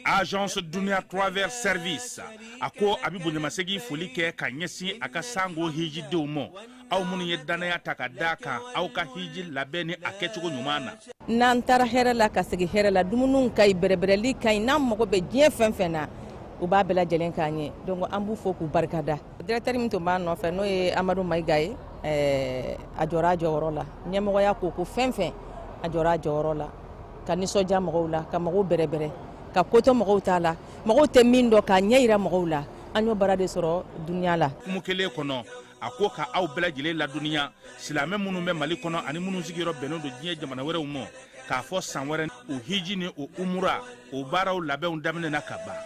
Agence Dunia Travel Service a ko a bɛ bonyamasegin foli kɛ ka ɲɛsin a ka sango hijidenw ma, aw minnu ye dannaya ta ka d'a kan aw ka hiji labɛn ni a kɛcogo ɲuman na. N'an taara hɛrɛ la ka segin hɛrɛ la, dumuniw ka ɲi, bɛrɛbɛrɛli ka ɲi, n'an mago bɛ diɲɛ fɛn fɛn na, u b'a bɛɛ lajɛlen k'an ye. Donc an b'u fo k'u barikada. Directeur min tun b'an nɔfɛ, n'o ye Amadu Mayiga ye, a jɔra a jɔyɔrɔ la. Ɲɛmɔgɔya ko ko fɛn fɛn, a jɔra a jɔyɔrɔ la ka nisɔndiya mɔgɔw la, ka mɔgɔw bɛrɛbɛrɛ, ka kotɔ mɔgɔw t'a la, mɔgɔw tɛ min dɔn k'a ɲɛ yira mɔgɔw la. An y'o baara de sɔrɔ dunuya la. Kumu kelen kɔnɔ, a ko ka aw bɛɛ lajɛlen ladɔnniya, silamɛ minnu bɛ Mali kɔnɔ ani minnu sigiyɔrɔ bɛnnen don diɲɛ jamana wɛrɛw ma, k'a fɔ san wɛrɛ o hiji ni o umura o baaraw labɛnw daminɛna ka ban.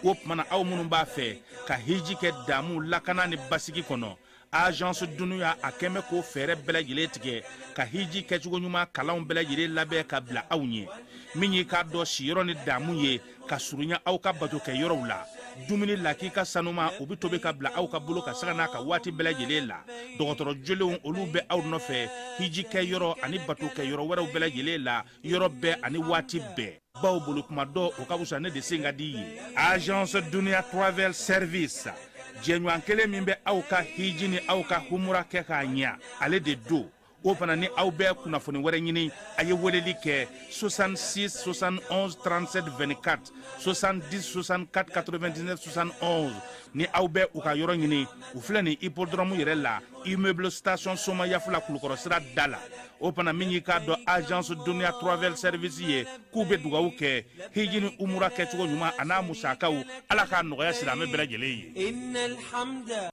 O tuma na, aw minnu b'a fɛ ka hiji kɛ damu, lakana ni basigi kɔnɔ, Agence Dunuya a kɛn bɛ k'o fɛɛrɛ bɛɛ lajɛlen tigɛ ka hiji kɛcogo ɲuman kalanw bɛɛ lajɛlen labɛn ka bila aw ɲɛ. Min y'i k'a dɔn siyɔrɔ ni damu ye ka surunya aw ka bato kɛ yɔrɔw la, dumuni lakika sanuma o bɛ tobi ka bila aw ka bolo ka sanga n'a ka waati bɛɛ lajɛlen la. Dɔgɔtɔrɔ jolenw olu bɛ aw nɔfɛ hiji kɛ yɔrɔ ani bato kɛ yɔrɔ wɛrɛw bɛɛ lajɛlen la, yɔrɔ bɛɛ ani waati bɛɛ. Baw bolo kuma dɔ o ka fisa ne de sen ka di ye. Agence Dunia Travel Service, jɛɲɔgɔn kelen min bɛ aw ka hiji ni aw ka humura kɛ k'a ɲɛ, ale de don. O fana ni aw bɛ kunnafoni wɛrɛ ɲini, a ye weleli kɛ 66 71 37 24, 70 64 99 71. Ni aw bɛ u ka yɔrɔ ɲini, u filɛ nin hippodrome yɛrɛ la, immeuble station Somayafula, Kulukɔrɔ sira da la. O fana min y'i k'a dɔn Agence Dunia Travel Service ye, k'u bɛ dugawu kɛ hiji ni umura kɛcogo ɲuman a n'a musakaw, Ala k'a nɔgɔya silamɛ bɛɛ lajɛlen ye.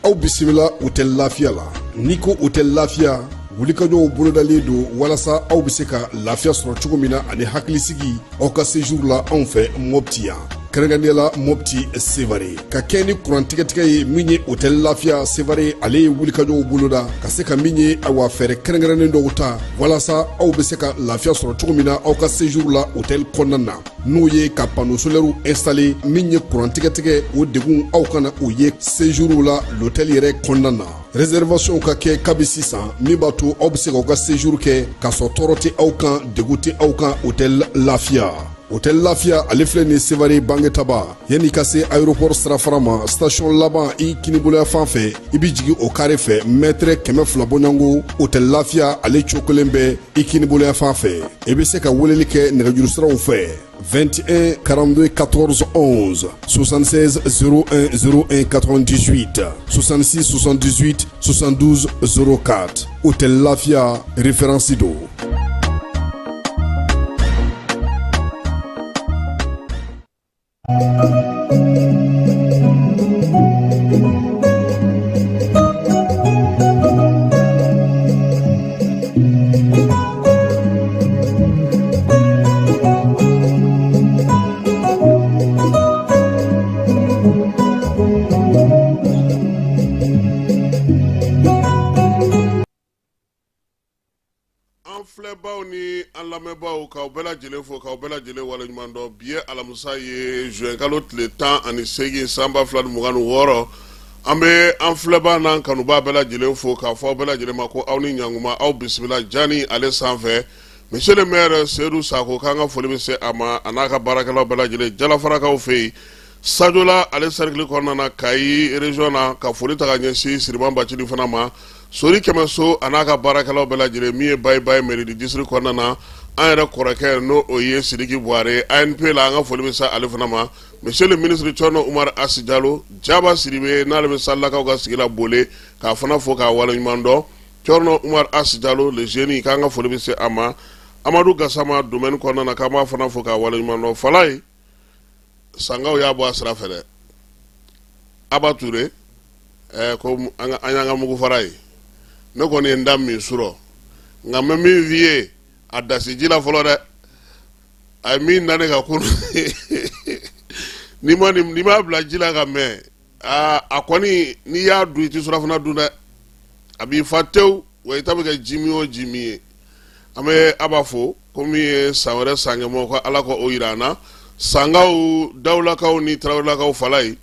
Aw bisimila Hôtel Lafiya la. N'i ko Hôtel Lafiya, wulikajɔw bolodalen don walasa aw bɛ se ka lafiya sɔrɔ cogo min na ani hakilisigi aw ka séjour la anw fɛ Mopti yan, kɛrɛnkɛrɛnnenya la Mopti Sevare. Ka kɛ ni kuran tigɛtigɛ ye, min ye Hôtel Lafiya Sevare, ale ye wulikajɔw boloda ka se ka min ye, awa, fɛɛrɛ kɛrɛnkɛrɛnnen dɔw ta walasa aw bɛ se ka lafiya sɔrɔ cogo min na aw ka séjour la hôtel kɔnɔna na, n'o ye ka panneau solaire installé. Min ye kuran tigɛtigɛ, o degun aw kana o ye séjour la l'hôtel yɛrɛ kɔnɔna na. Réservation ka kɛ kabi sisan, min b'a to aw bɛ se k'aw ka séjour kɛ k'a sɔrɔ tɔɔrɔ tɛ aw kan, degun tɛ aw kan. Hôtel Lafiya, Hôtel Lafiya, ale filɛ nin Sevare Bangetaba, yanni ka se aéroport sirafara ma, station laban i kiniboloya fan fɛ, i bɛ jigin o carré fɛ, mètre 200 bɔɲɔgɔnko, Hôtel Lafiya ale cokolen bɛ i kiniboloya fan fɛ. I bɛ se ka weleli kɛ nɛgɛjuru siraw fɛ: 21 42 14 11, 76 01 01 98, 66 78 72 04. Hôtel Lafia, référence don. An filɛbaw ni an lamɛnbaaw, k'aw bɛɛ lajɛlen fo, k'aw bɛɛ lajɛlen waleɲuman dɔn. Bi ye alamisa ye, juin kalo tile 18, san 2026. An bɛ an filɛbaa n'an kanubaa bɛɛ lajɛlen fo, k'a fɔ aw bɛɛ lajɛlen ma ko aw ni ɲankuma, aw bisimila jani ale sanfɛ. Monsieur le maire Seyidu Sako, k'an ka foli bɛ se a ma, a n'a ka baarakɛlaw bɛɛ lajɛlen Jalafarakaw fɛ yen, Sajola ale cercle kɔnɔna na, Kayi région na. Ka foli ta ka ɲɛsin Siriman Bacili fana ma, Sori Kɛmɛso, a n'a ka baarakɛlaw bɛɛ lajɛlen. Min ye Bayibayi mairie du district kɔnɔna na, an yɛrɛ kɔrɔkɛ, n'o o ye Sidiki Buware ANP la, an ka foli bɛ se ale fana ma. Monsieur le ministre Thierno Oumar Asi Jalo Jaba Sidibe, n'ale bɛ Salilakaw ka sigi la Bole, k'a fana fo k'a waleɲuman dɔn. Thierno Oumar Asi Jalo le jeune, k'an ka foli bɛ se a ma. Amadu Gasama domaine kɔnɔna na, k'an b'a fana fo k'a waleɲuman dɔn. Falaye Sankaw y'a bɔ a sira fɛ dɛ. Aba Ture, ko an y'an ka mugu fara ye. Ne kɔni ye n da min surɔ, nka n bɛ min f'i ye, a dasi ji la fɔlɔ dɛ. A ye min da ne ka kunun, n'i m'a bila ji la ka mɛn, aa, a kɔni, n'i y'a dun, i tɛ surafana dun dɛ, a b'i fa tewu, wa i ta bɛ kɛ ji min o ji min ye. An bɛ Aba fo ko min ye san wɛrɛ sankɛmɔgɔ, ko Ala ka o yira an na. Sankaw, Dawulakaw ni Tarawelelakaw, Falaye,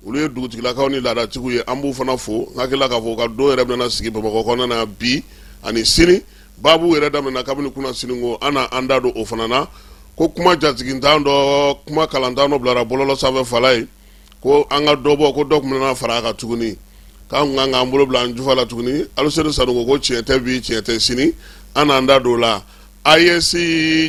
Olu ye dugutigilakaw ni laadatigiw ye, an b'u fana fo. N hakili la k'a fɔ u ka don yɛrɛ bɛna sigi Bamakɔ kɔnɔna na bi ani sini. Baabu yɛrɛ daminɛna kabini kunasini ko an na an da don o fana na, ko kuma jatigintan dɔ, kuma kalantan dɔ bilara bɔlɔlɔ sanfɛ Falaye, ko an ka dɔ bɔ, ko dɔ tun bɛna fara a kan tuguni, k'an kun kan k'an bolo bila an jufa la tuguni. Aluseni Sanogo ko tiɲɛ tɛ bi, tiɲɛ tɛ sini, an n'an da don o la. AES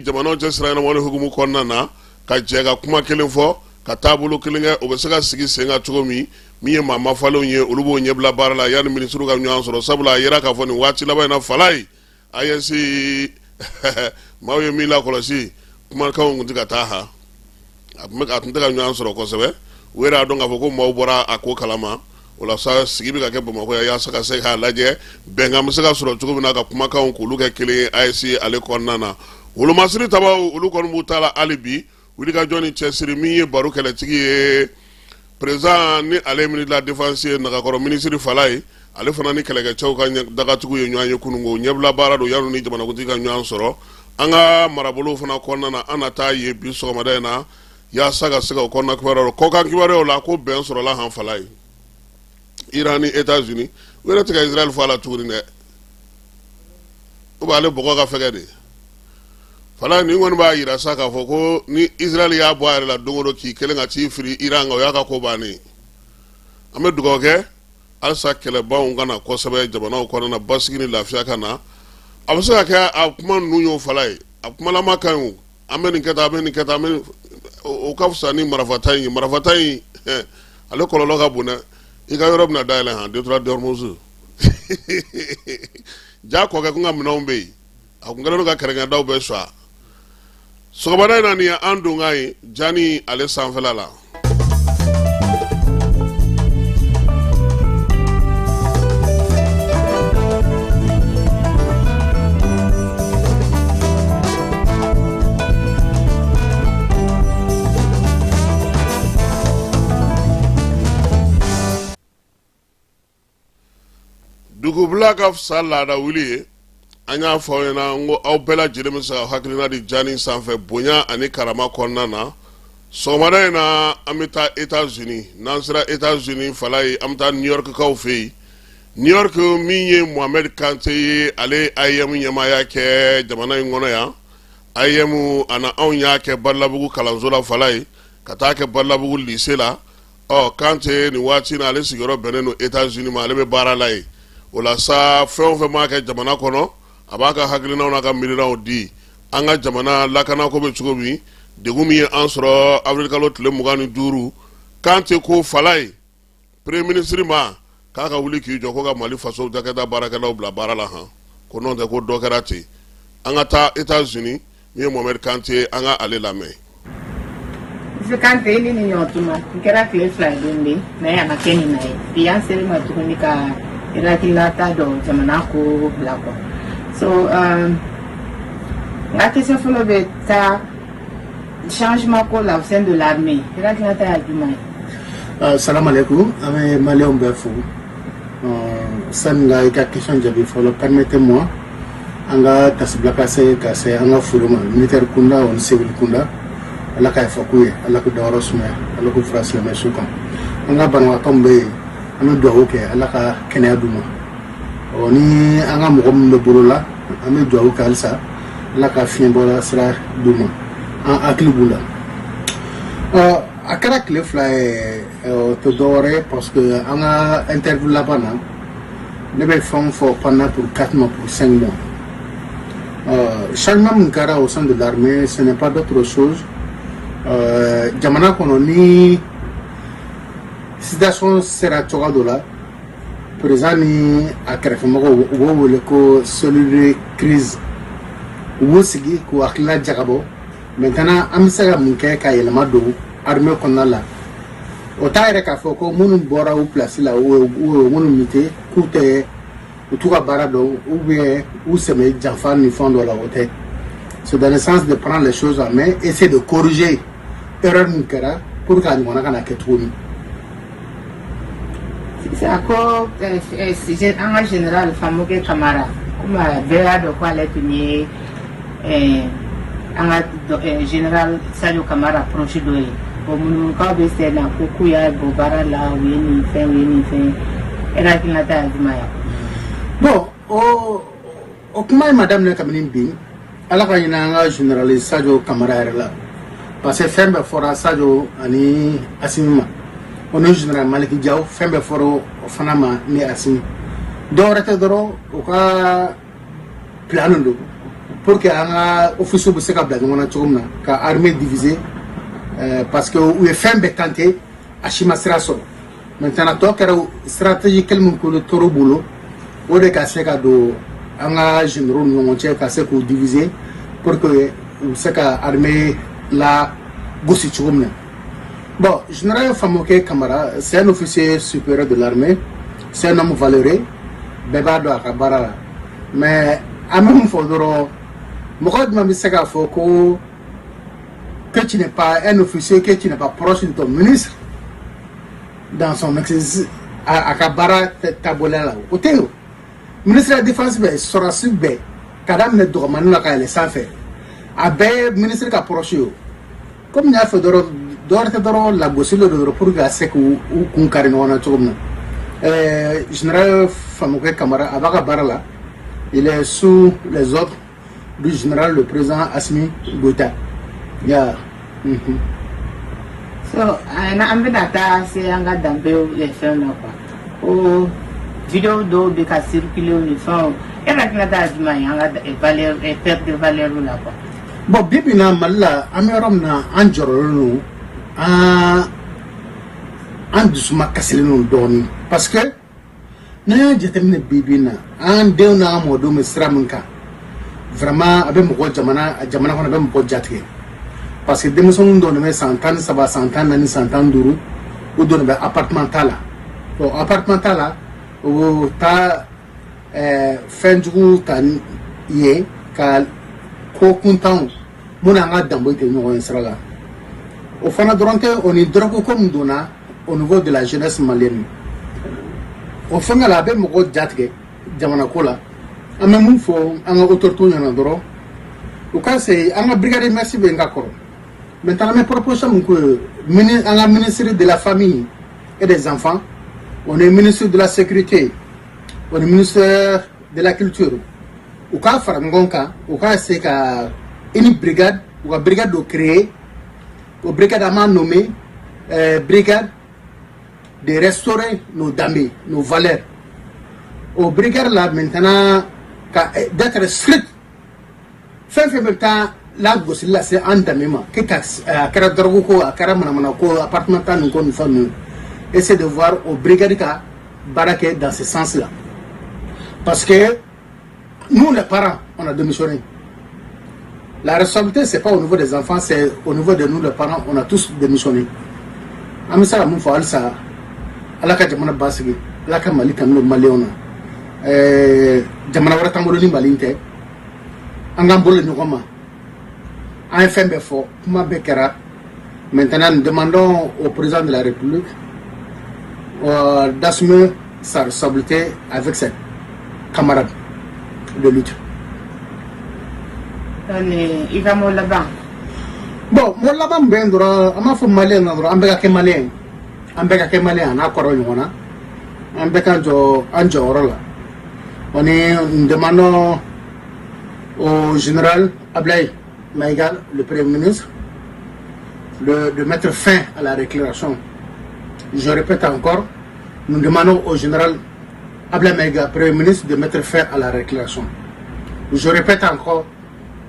jamanaw cɛ sira ɲɛnamɔli hukumu kɔnɔna na, ka jɛ ka kuma kelen fɔ, ka taabolo kelen kɛ, o bɛ se ka sigi sen kan cogo min, min ye maa mafalenw ye, olu b'o ɲɛbila baara la yanni minisiriw ka ɲɔgɔn sɔrɔ, sabula a yera k'a fɔ nin waati laban in na, Falaye, AES maaw ye min lakɔlɔsi, kumakanw tun tɛ ka taa ha, a tun tɛ ka ɲɔgɔn sɔrɔ kosɛbɛ. U yɛrɛ y'a dɔn k'a fɔ ko maaw bɔra a ko kalama. O la sa, sigi bɛ ka kɛ Bamakɔ yan yaasa ka se k'a lajɛ bɛnkan bɛ se ka sɔrɔ cogo min na, ka kumakanw k'olu kɛ kelen ye AES ale kɔnɔna na. Wolomasiri tabaw, olu kɔni b'u ta la hali bi, wulikajɔ ni cɛsiri. Min ye baro kɛlɛtigi ye, président ni ale ye ministre de la défense ye, nagakɔrɔ minisiri Falaye, ale fana ni kɛlɛkɛcɛw ka dagatigiw ye ɲɔgɔn ye kununko. Ɲɛbila baara don yanni ni jamanakuntigi ka ɲɔgɔn sɔrɔ. An ka marabolow fana kɔnɔna na, an na taa yen bi sɔgɔmada in na yaasa ka se ka o kɔnɔna kibaruyaw, kɔkan kibaruyaw la, ko bɛn sɔrɔla han Falaye, Iran ni États-Unis. U yɛrɛ tɛ ka Israël fɔ a la tuguni dɛ, ou bien ale bɔgɔ ka fɛgɛ de. Falaye, nin kɔni b'a yira sa k'a fɔ ko ni Israël y'a bɔ a yɛrɛ la don o don k'i kelen ka t'i firi Iran kan, o y'a ka ko bannen. An bɛ dugawu kɛ halisa kɛlɛbanw ka na kosɛbɛ jamanaw kɔnɔna na, basigi ni lafiya ka na. A bɛ se ka kɛ a kuma ninnu y'o Falaye, a kumalama ka ɲi o. An bɛ nin kɛ tan, an bɛ nin kɛ tan, an bɛ o ka fisa ni marafata in ye. Marafata in, ale kɔlɔlɔ ka bon dɛ. I ka yɔrɔ bɛna dayɛlɛ han, détroit d'Ormuz ja kɔkɛ kun ka minɛnw bɛ yen, a kun kɛlen don ka kɛrɛnkɛdaw bɛɛ suwa. Sɔgɔmada in na, nin ye an donkan ye jani ale sanfɛla la. Dugubila ka fisa laada wuli ye. An y'a fɔ aw ɲɛna n ko aw bɛɛ lajɛlen bɛ se ka hakilina di jani sanfɛ bonya ani karama kɔnɔna na. Sɔgɔmada in na, an bɛ taa États-Unis. N'an sera États-Unis, Falaye, an bɛ taa New York kaw fɛ yen. New York, min ye Mohamed Kante ye, ale ye AEEM ɲɛmaaya kɛ jamana in kɔnɔ yan. AEEM a na, anw y'a kɛ Badalabugu kalanso la, Falaye, ka taa kɛ Badalabugu lycée la. Ɔ Kante, nin waati na, ale sigiyɔrɔ bɛnnen don États-Unis ma, ale bɛ baara la yen. O la sa, fɛn o fɛn b'a kɛ jamana kɔnɔ, a b'a ka hakilinaw n'a ka miirinaw di. An ka jamana lakanako bɛ cogo min, degun min ye an sɔrɔ avril kalo tile 25, Kante ko Falaye, premier ministre ma, k'a ka wuli k'i jɔ ko ka Mali faso cakɛda baarakɛlaw bila baara la han, ko n'o tɛ ko dɔ kɛra ten. An ka taa États-Unis, min ye Mohamed Kante, an ka ale lamɛn. Monsieur Kante, i ni ni ɲɔgɔn tuma n kɛra tile 2 ye don de mais a ma kɛ nin na ye. Bi an sera ma tuguni ka hakilinata dɔ jamana ko bila kɔ. So n ka question fɔlɔ bɛ taa changement ko la au sein de l'armée. I hakilinata ye jumɛn ye? Salam alaikum, an bɛ maliyɛnw bɛɛ fo. Sani ka i ka question jaabi fɔlɔ, permettez-moi an ka tasibila ka se ka se an ka foro ma, militaire kunda o ni civil kunda. Ala ka yafa k'u ye, Ala k'u dayɔrɔ sumaya, Ala k'u fara silamɛ su kan. An ka banabagatɔ min bɛ yen, an bɛ dugawu kɛ Ala ka kɛnɛya d'u ma. Ɔ ni an ka mɔgɔ minnu bɛ bolo la, an bɛ dugawu kɛ halisa Ala ka fiɲɛ bɔra sira d'u ma, an hakili b'u la. Ɔ a kɛra tile 2 ye, o tɛ dɔwɛrɛ ye parce que an ka interview laban na, ne bɛ fɛnw fɔ pendant pour 4 mois, pour 5 mois. Changement min kɛra au sein de l'armée, ce n'est pas d'autre chose. Jamana kɔnɔ, ni situation sera cogoya dɔ la, président ni a kɛrɛfɛmɔgɔw, u b'o wele ko cellule de crise. U b'u sigi k'u hakilina jagabɔ. Maintenant, an bɛ se ka mun kɛ ka yɛlɛma don armée kɔnɔna la? O t'a yɛrɛ k'a fɔ ko minnu bɔra u place la, u minnu muté, k'u tɛ u t'u ka baara dɔn ou bien u sɛmɛ janfa ni fɛn dɔ la, o tɛ. C'est dans le sens de prendre les choses en main, essayer de corriger erreur min kɛra pour que a ɲɔgɔnna kana kɛ tuguni. Sisan ko an ka général Famɔkɛ Kamara, komi bɛɛ y'a dɔn ko ale tun ye an ka général Sadio Kamara proche dɔ ye. Bon, munumunukaw bɛ sen na ko k'u y'a bɔ baara la, u ye nin fɛn, u ye nin fɛn. E ka hakilinata ye jumɛn ye? Bon, o kuma in ma daminɛ kabini bi. Ala ka ɲinɛ an ka général Sadio Kamara yɛrɛ la, parce que fɛn bɛɛ fɔra Sadio ani Asimi ma. O ni général Maliki Diaw, fɛn bɛɛ fɔra o fana ma ni Asimi. Dɔwɛrɛ tɛ dɔrɔn, u ka plan don pour que an ka officiers bɛ se ka bila ɲɔgɔn na cogo min na ka armée diviser, parce que u ye fɛn bɛɛ tenté, a si ma sira sɔrɔ. Maintenant, tɔ kɛra stratégie kelen min kolo toro bolo, o de ka se ka don an ka généraux ni ɲɔgɔn cɛ, ka se k'u diviser pour que u bɛ se ka armée la gosi cogo min na. Bon, général Famoke Kamara, c'est un officier supérieur de l'armée, c'est un homme valeureux, bɛɛ b'a dɔn a ka baara la. Mais an bɛ mun fɔ dɔrɔn, mɔgɔ jumɛn bɛ se k'a fɔ ko que tu n'es pas un officier, que tu n'es pas proche de ton ministre dans son exercice, a ka baara taabolo la? O tɛ yen. O ministre de la Défense bɛɛ, sɔrɔdasi bɛɛ, ka daminɛ dɔgɔmanin na ka yɛlɛ sanfɛ, a bɛɛ ye ministre ka proche ye. O komi n y'a fɔ dɔrɔn, dɔwɛrɛ tɛ dɔrɔn, lagosi de don dɔrɔn pour que ka se k'u kun kari ɲɔgɔn na cogo min na. Général Famoke Kamara, a b'a ka baara la, il est sous les ordres du général le président Assimi Goïta. Ya. So an bɛna taa se an ka danbew fɛnw na quoi, ko vidéo dɔw bɛ ka circuler ni fɛnw. E ka hakilinata ye jumɛn ye an ka valeur, perte de valeur la quoi? Bon, bi bi in na, Mali la, an bɛ yɔrɔ min na, an jɔrɔlen don, an dusuma kasilen don dɔɔnin, parce que n'an y'a jateminɛ bi bi in na, an denw n'an mɔdenw bɛ sira min kan, vraiment a bɛ mɔgɔ jamana kɔnɔ, a bɛ mɔgɔ jatigɛ, parce que denmisɛnnin dɔw de bɛ san 13, san 14, san 15, o dɔw de bɛ appartement ta la. Bon, appartement ta la, o taa fɛn jugu ta yen ka ko kuntanw mun n'an ka danbe tɛ ɲɔgɔn ye sira la. O fana dɔrɔn tɛ, o ni drogue ko min donna au niveau de la jeunesse malienne, o fɛnkɛ la, a bɛ mɔgɔ jatigɛ jamana ko la. An bɛ mun fɔ an ka autorités ɲɛna dɔrɔn, u ka se an ka brigade merci bɛ n ka kɔrɔ. Maintenant, an bɛ proposition min k'o ye, an ka ministre de la Famille et des Enfants, on est ministre de la Sécurité, on est ministère de la Culture, u k'a fara ɲɔgɔn kan, u k'a se ka une brigade, u ka brigade dɔ créer. O brigade, an b'a nommé brigade de restaurer nos danbe, nos valeurs. O brigade là maintenant, ka d'être strict, fɛn fɛn bɛ taa lagosili lase an danbe ma, ke ka a kɛra drogue ko, a kɛra manamana ko, appartement ta nin ko nin fɛn ninnu, essayer de voir o brigade ka baara kɛ dans ce sens là, parce que nous les parents, on a démissionné. La responsabilité, c'est pas au niveau des enfants, c'est au niveau de nous les parents, on a tous démissionné. An bɛ se ka mun fɔ halisa? Ala ka jamana basigi, Ala ka Mali kanu don Maliyɛnw na. Jamana wɛrɛ t'an bolo ni Mali tɛ. An k'an bolo ɲɔgɔn ma. An ye fɛn bɛɛ fɔ, kuma bɛɛ kɛra. Maintenant, nous demandons au président de la République d'assumer sa responsabilité avec ses camarades de lutte. I ka mot laban? Bon, mot laban min bɛ yen dɔrɔn, an b'a fɔ Maliyɛn na dɔrɔn, an bɛɛ ka kɛ Maliyɛn ye, an bɛɛ ka kɛ Maliyɛn a n'a kɔrɔ ɲɔgɔn na, an bɛɛ ka jɔ an jɔyɔrɔ la. On est, nous demandons au général Ablaye Maïga, le Premier ministre, de mettre fin à la récréation. Je répète encore, nous demandons au général Ablaye Maïga, Premier ministre, de mettre fin à la récréation. Je répète encore,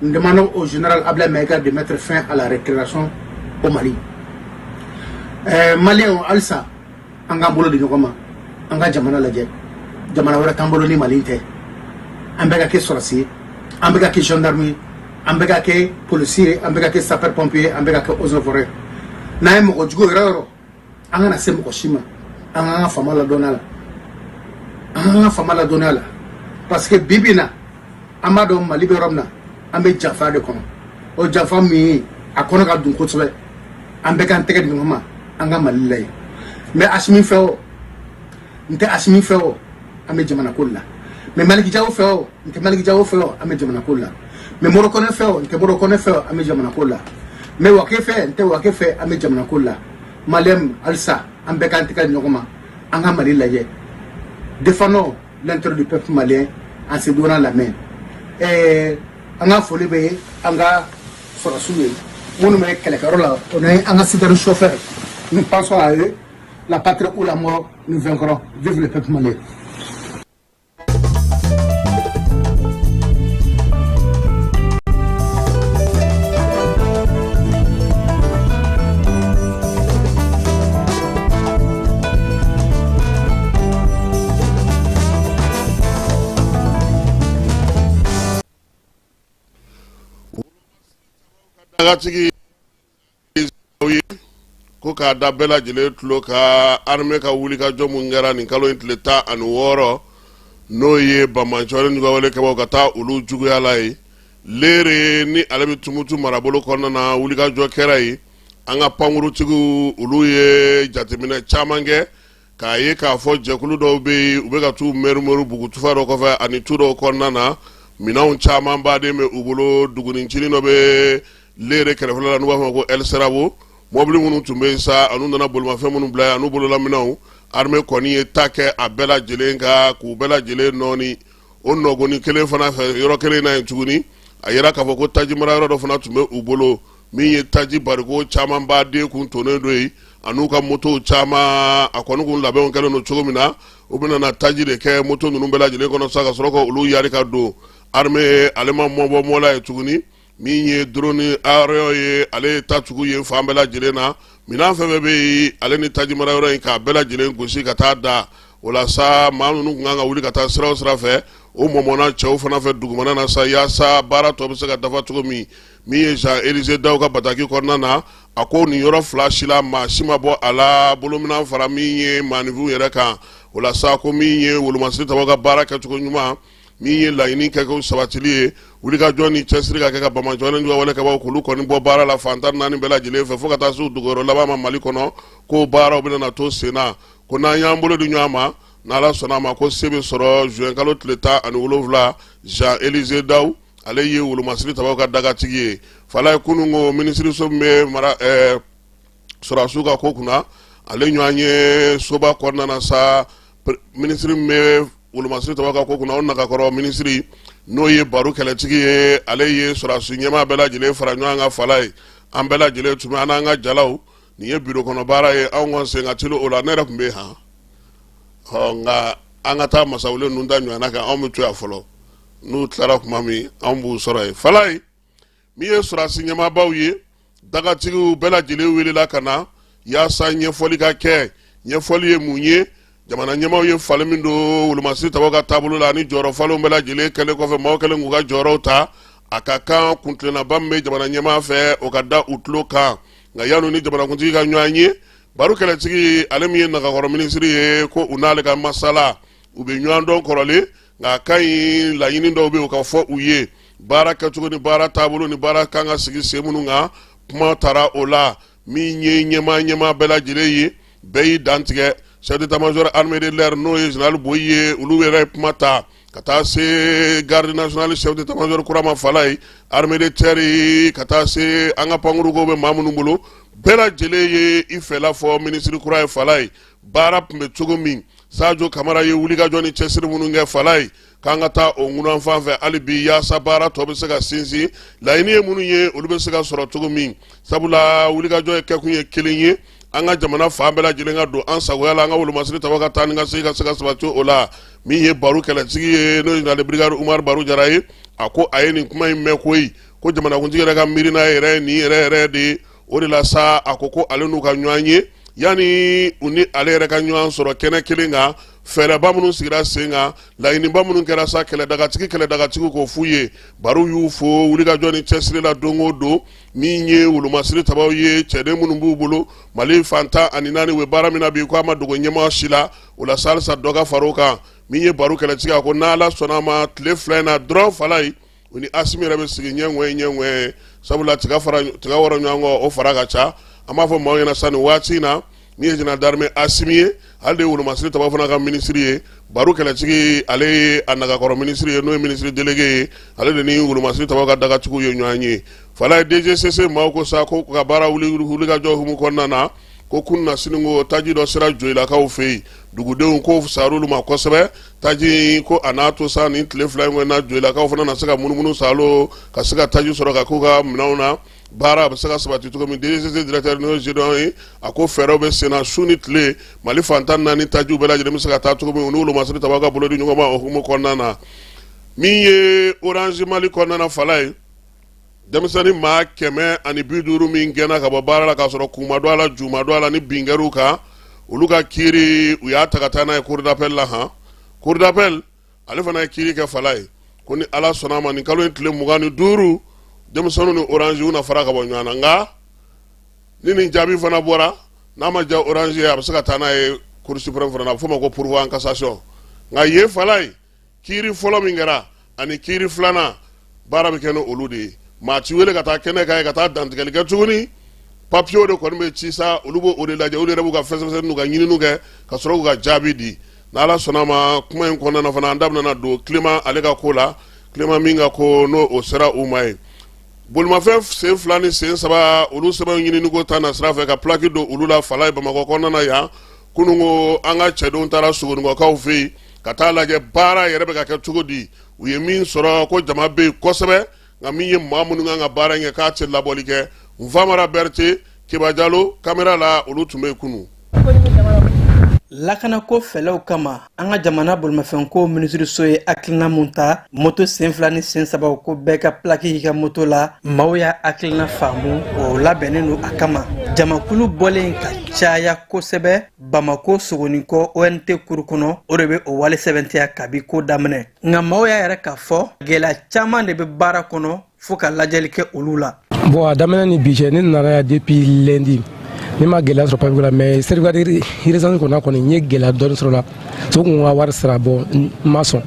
nous demandons au général Ablaye Maïga de mettre fin à la récréation au Mali. Maliyɛnw, halisa an k'an bolo di ɲɔgɔn ma, an ka jamana lajɛ. Jamana wɛrɛ t'an bolo ni Mali tɛ. An bɛɛ ka kɛ sɔrɔdasi ye, an bɛɛ ka kɛ gendarme ye, an bɛɛ ka kɛ policier ye, an bɛɛ ka kɛ sapeur pompier ye, an bɛɛ ka kɛ eaux et forêt. N'an ye mɔgɔ jugu yɔrɔ yɔrɔ, an kana se mɔgɔ si ma, an k'an ka faama ladɔnniya la, an k'an ka faama ladɔnniya la, parce que bi bi in na, an b'a dɔn Mali bɛ yɔrɔ min na, an bɛ janfa de kɔnɔ. O janfa min ye, a kɔnɔ ka dun kosɛbɛ. An bɛɛ k'an tɛgɛ di ɲɔgɔn ma, an ka Mali lajɛ. N bɛ Asimi fɛ o, n tɛ Asimi fɛ o, an bɛ jamana ko de la. N bɛ Maliki Jawo fɛ o, n tɛ Maliki Jawo fɛ o, an bɛ jamana ko de la. N bɛ Moro Kɔnɛ fɛ o, n tɛ Moro Kɔnɛ fɛ o, an bɛ jamana ko de la. N bɛ wake fɛ, n tɛ wake fɛ, an bɛ jamana ko la. Maliyɛn, halisa an bɛɛ k'an tɛgɛ ɲɔgɔn ma, an ka Mali lajɛ. Défendons l'intérêt du peuple malien en se donnant la main. An ka foli bɛ an ka sɔrɔsiw ye minnu bɛ kɛlɛkɛyɔrɔ la, o ni an ka citerne chauffeur. Nous pensons à eux. La patrie ou la mort, nous vaincrons. Vive le peuple malien. Dagatigi ye ko k'a da bɛɛ lajɛlen tulo kan, armée ka wulikajɔ mun kɛra nin kalo in tile 16, n'o ye banbaanci wale kɛbaaw ka taa olu juguya la ye Lere ni ale bɛ Tumutu marabolo kɔnɔna na. Wulikajɔ kɛra yen. An ka pankurutigiw, olu ye jateminɛ caman kɛ k'a ye k'a fɔ jɛkulu dɔw bɛ yen, u bɛ ka t'u mɛrumɛru bugutufa dɔ kɔfɛ ani tu dɔw kɔnɔna na. Minɛnw caman baden bɛ u bolo. Dugunicinin dɔ bɛ Lere kɛrɛfɛla la n'u b'a fɔ ko El Serabo. Mɔbili minnu tun bɛ yen sa, an'u nana bolimafɛn minnu bila yen, an'u bololaminɛnw, armée kɔni ye ta kɛ a bɛɛ lajɛlen kan k'u bɛɛ lajɛlen nɔɔni. O nɔgɔni kelen fana fɛ, yɔrɔ kelen na yen tuguni, a yira k'a fɔ ko taji mara yɔrɔ dɔ fana tun bɛ u bolo, min ye taji bariko caman baden kun tonnen don yen, an'u ka motow caman. A kɔni kun labɛnw kɛlen don cogo min na, u bɛna na taji de kɛ moto ninnu bɛɛ lajɛlen kɔnɔ sa, ka sɔrɔ ka olu yari ka don. Armée ale ma mɔbɔ mɔ la ye tuguni. Min ye drone aérien ye, ale ye ta tugu yen fan bɛɛ lajɛlen na. Minɛn fɛn fɛn bɛ yen, ale ni taji mara yɔrɔ in, k'a bɛɛ lajɛlen gosi ka taa da o la sa. Maa ninnu tun kan ka wuli ka taa sira o sira fɛ, o mɔmɔna cɛw fana fɛ dugumana na sa, yaasa baara tɔ bɛ se ka dafa cogo min. Min ye Jean Élisée Daw ka bataki kɔnɔna na, a ko nin yɔrɔ fila si la, maa si ma bɔ a la bolominɛn fara min ye maaninfinw yɛrɛ kan. O la sa, ko min ye wolomasiri tabaw ka baara kɛcogo ɲuman, min ye laɲini kɛko sabatili ye, wulikajɔ ni cɛsiri ka kɛ ka banbaanci wale kɛbaaw k'olu kɔni bɔ baara la fan 14 bɛɛ lajɛlen fɛ, fo ka taa se u dogoyɔrɔ laban ma Mali kɔnɔ, ko baaraw bɛna na to sen na, ko n'an y'an bolo di ɲɔgɔn ma, n'Ala sɔnna a ma, ko se bɛ sɔrɔ juin kalo tile 17. Jean Élisée Daw, ale ye wolomasiri tabaw ka dagatigi ye. Falaye, kunun ko minisiriso min bɛ mara sɔrɔdasiw ka ko kunna, ale ɲɔgɔn ye soba kɔnɔna na sa. Minisiri min bɛ wolomasiri tabaw ka ko kunna, o nagakɔrɔ minisiri, n'o ye Baru Kɛlɛtigi ye, ale ye sɔrɔdasi ɲɛmaa bɛɛ lajɛlen fara ɲɔgɔn kan. Falaye, an bɛɛ lajɛlen tun bɛ an n'an ka jalaw. Nin ye biro kɔnɔ baara ye, anw kɔni sen ka teli o la. Ne yɛrɛ tun bɛ yen han. Ɔ nka an ka taa masawule ninnu ta ɲɔgɔnna kan, anw bɛ to yan fɔlɔ. N'u tilara tuma min, anw b'u sɔrɔ yen. Falaye, min ye sɔrɔdasi ɲɛmaabaw ye, dagatigiw bɛɛ lajɛlen welela ka na yaasa ɲɛfɔli ka kɛ. Ɲɛfɔli ye mun ye? Jamana ɲɛmaaw ye falen min don wolomasiri tabaw ka taabolo la, ani jɔyɔrɔ falenw bɛɛ lajɛlen kɛlen kɔfɛ, maaw kɛlen k'u ka jɔyɔrɔw ta, a ka kan kuntilennaba min bɛ jamana ɲɛmaa fɛ, o ka da u tulo kan. Nka yanni ni jamanakuntigi ka ɲɔgɔn ye, Baru Kɛlɛtigi, ale min ye nagakɔrɔ minisiri ye, ko u n'ale ka masala, u bɛ ɲɔgɔn dɔn kɔrɔlen, nka a ka ɲi laɲini dɔw bɛ yen, o ka fɔ u ye, baara kɛcogo ni baara taabolo ni baara kan ka sigi sen minnu kan. Kuma taara o la. Min ye ɲɛmaa ɲɛmaa bɛɛ lajɛlen ye, bɛɛ y'i dantigɛ. Chef d'état-major armée de l'air, n'o ye général Boyi ye, olu yɛrɛ ye kuma ta ka taa se garde nationale chef d'état-major kura ma. Falaye, armée de terre, ka taa se an ka pankuruko bɛ maa minnu bolo, bɛɛ lajɛlen ye i fɛla fɔ minisiri kura ye. Falaye, baara tun bɛ cogo min, Sajo Kamara ye wulikajɔ ni cɛsiri minnu kɛ, Falaye, k'an ka taa o ŋunan fan fɛ hali bi, yaasa baara tɔ bɛ se ka sinsin, laɲini ye minnu ye, olu bɛ se ka sɔrɔ cogo min. Sabula wulikajɔ ye kɛkun ye kelen ye, an ka jamana fan bɛɛ lajɛlen ka don an sagoya la, an ka wolomasiri tabaw ka taa ni ka segin ka se ka sabati o la. Min ye Baru Kɛlɛtigi ye, n'o ye général de brigade Umaru Baru Jara ye, a ko a ye nin kuma in mɛn koyi, ko jamanakuntigi yɛrɛ ka miirina yɛrɛ ye nin yɛrɛ yɛrɛ de ye. O de la sa, a ko ko ale n'u ka ɲɔgɔn ye, yanni u ni ale yɛrɛ ka ɲɔgɔn sɔrɔ kɛnɛ kelen kan, fɛɛrɛba minnu sigira sen kan, laɲiniba minnu kɛra sa, kɛlɛdagatigi kɛlɛdagatigiw k'o f'u ye. Baru y'u fo wulikajɔ ni cɛsiri la don o don. Min ye wolomasiri tabaw ye, cɛden minnu b'u bolo Mali fan 14, u bɛ baara min na bi, ko a ma dogo ɲɛmaa si la. O la sa, halisa dɔ ka far'o kan. Min ye Baru Kɛlɛtigi, a ko n'Ala sɔnna a ma, tile 2 in na dɔrɔn, Falaye, u ni Asimi yɛrɛ bɛ sigi ɲɛ ŋɔye ɲɛ ŋɔye, sabula tiga fara tiga wɔrɔ ɲɔgɔn kɔ, o fara ka ca. An b'a fɔ maaw ɲɛna sa nin waati in na, Min ye général d'armée Asimi ye, ale de ye wolomasiri tabaw fana ka minisiri ye. Baru Kɛlɛtigi, ale ye a nagakɔrɔ minisiri ye, n'o ye minisiri délégué ye. Ale de ni wolomasiri tabaw ka dagatigiw ye ɲɔgɔn ye. Falaye, DGCC maaw ko sa ko ka baara wuli wulikajɔ hukumu kɔnɔna na, ko kunun na sini ko taji dɔ sera Joyilakaw fɛ yen. Dugudenw ko sar'olu ma kosɛbɛ. Taji ko a n'a to sa, nin tile 2 in kɔnɔ, Joyilakaw fana na se ka munumunu salo ka se ka taji sɔrɔ ka k'u ka minɛnw na. Baara a bɛ se ka sabati cogo min, DGCC directeur, n'o ye Gédéon ye, a ko fɛɛrɛw bɛ senna su ni tile, Mali fan 14 tajiw bɛɛ lajɛlen bɛ se ka taa cogo min, u ni wolomasiri tabaw ka bolo di ɲɔgɔn ma o hukumu kɔnɔna na. Min ye Orange Mali kɔnɔna na, Falaye, denmisɛnnin maa 150 min gɛnna ka bɔ baara la k'a sɔrɔ kun ma don a la, ju ma don a la, ni bin kɛr'u kan, olu ka kiiri, u y'a ta ka taa n'a ye cour d'appel la. Han, cour d'appel ale fana ye kiiri kɛ, Falaye, ko ni Ala sɔnna a ma, nin kalo in tile 25, denmisɛnninw ni Orange u na fara ka bɔ ɲɔgɔn na. Nka ni nin jaabi fana bɔra, n'a ma diya Orange ye, a bɛ se ka taa n'a ye Cour suprême fana na, a bɛ f'o ma ko pourvoi en cassation. Nka yen, Falaye, kiiri fɔlɔ min kɛra ani kiiri filanan, baara bɛ kɛ ni olu de ye. Maa ti wele ka taa kɛnɛ kan ye ka taa dantigɛli kɛ tuguni. Papiyew de kɔni bɛ ci sa, olu b'o de lajɛ, olu yɛrɛ b'u ka fɛsɛfɛsɛli n'u ka ɲininiw kɛ ka sɔrɔ k'u ka jaabi di. N'Ala sɔnna ma, kuma in kɔnɔna na fana, an da bɛna don Clément ale ka ko la, Clément min ka ko n'o o sera u ma ye. Bolimafɛn sen fila ni sen saba, olu sɛbɛnw ɲinini ko ta na sira fɛ ka plaque don olu la, Falaye, Bamakɔ kɔnɔna na yan, kunun ko an ka cɛdenw taara Sogonikɔkaw fɛ yen ka taa lajɛ baara yɛrɛ bɛ ka kɛ cogo di. U ye min sɔrɔ ko jama bɛ yen kosɛbɛ, nka min ye maa minnu kan ka baara in kɛ, k'a tɛ labɔli kɛ. Nfamara Berete, Keba Jalo kamera la, olu tun bɛ yen kunun. Lakanako fɛlɛw kama, an ka jamana bolimafɛnko minisiriso ye hakilina mun ta, moto sen fila ni sen sabaw, ko bɛɛ ka pilaki k'i ka moto la, maaw y'a hakilina faamu, o labɛnnen don a kama. Jamakulu bɔlen ka caya kosɛbɛ Bamako Sogonikɔ ONT kuru kɔnɔ, o de bɛ o wale sɛbɛntiya kabi ko daminɛ. Nka maaw y'a yɛrɛ k'a fɔ gɛlɛya caman de bɛ baara kɔnɔ, fo ka lajɛli kɛ olu la. Bon, a daminɛ ni bi cɛ, ne nana yan depuis lundi, ne ma gɛlɛya sɔrɔ papier la, mais certificat de résidence kɔnɔ kɔni, n ye gɛlɛya dɔɔni sɔrɔ la. So kun ka wari sara, bon, n ma sɔn,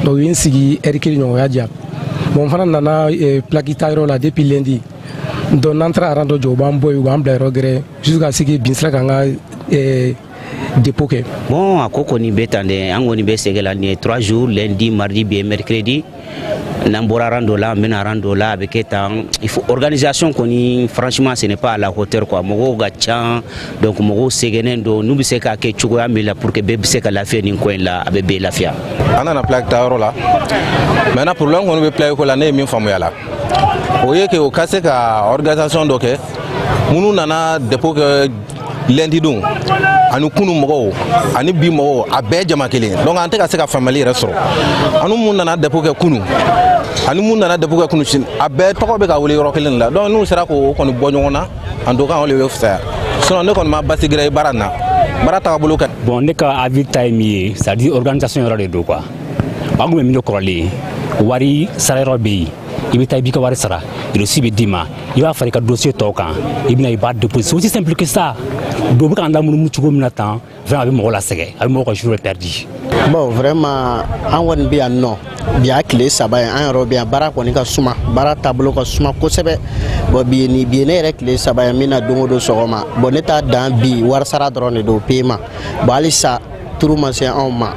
donc u ye n sigi heure kelen ɲɔgɔn ya diyan. Bon, n fana nana plaque ta yɔrɔ la depuis lundi. Donc n'an taara rang dɔ jɔ, u b'an bɔ yen, u b'an bila yɔrɔ gɛrɛ jusqu'à ce que bin sera k'an ka dépôt kɛ. Bon, a ko kɔni bɛ tan dɛ. An kɔni bɛ sɛgɛn la. Nin ye 3 jours, lundi, mardi, bi mercredi. N'an bɔra rang dɔ la, an bɛna rang dɔ la, a bɛ kɛ tan. Il faut organisation kɔni, franchement, ce n'est pas à la hauteur quoi. Mɔgɔw ka ca, donc mɔgɔw sɛgɛnnen don. N'u bɛ se k'a kɛ cogoya min la pour que bɛɛ bɛ se ka lafiya nin ko in la, a bɛ bɛɛ lafiya. An nana plaque ta yɔrɔ la. Maintenant, problème kɔni bɛ plaque ko la, ne ye min faamuya la, o ye que o ka se ka organisation dɔ kɛ. Minnu nana dépôt kɛ lundi don ani kunu mɔgɔw ani bi mɔgɔw, a bɛɛ jama kelen, donc an tɛ ka se ka faamuyali yɛrɛ sɔrɔ. Ani mun nana dépôt kɛ kunu ani mun nana dépôt kɛ kunu sini, a bɛɛ tɔgɔ bɛ ka wele yɔrɔ kelen de la. Donc n'u sera k'o kɔni bɔ ɲɔgɔn na, en tout cas o de bɛ fisaya. Sinon ne kɔni ma basi gɛrɛ ye baara in na, baara tagabolo ka. Bon, ne ka avis ta ye min ye, c'est à dire organisation yɔrɔ de don quoi. An kun bɛ min kɛ kɔrɔlen, wari sara yɔrɔ bɛ yen, i bɛ taa, i b'i ka wari sara, reçu bɛ d'i ma, i b'a fara i ka dossier tɔw kan, i bɛna, i b'a déposer. C'est aussi simple que ça. Donc u bɛ k'an lamunumunu cogo min na tan, vraiment, a bɛ mɔgɔ lasɛgɛn, a bɛ mɔgɔ ka jour perdu. Bon, vraiment, an kɔni bɛ yan nɔ bi, y'a tile 3 ye. An yɛrɛ bɛ yan, baara kɔni ka suma, baara taabolo ka suma kosɛbɛ. Bon, bi ni bi ye ne yɛrɛ tile 3 ye min na don o don sɔgɔma. Bon, ne t'a dan bi, wari sara dɔrɔn de don paiement. Bon, halisa turu ma se anw ma.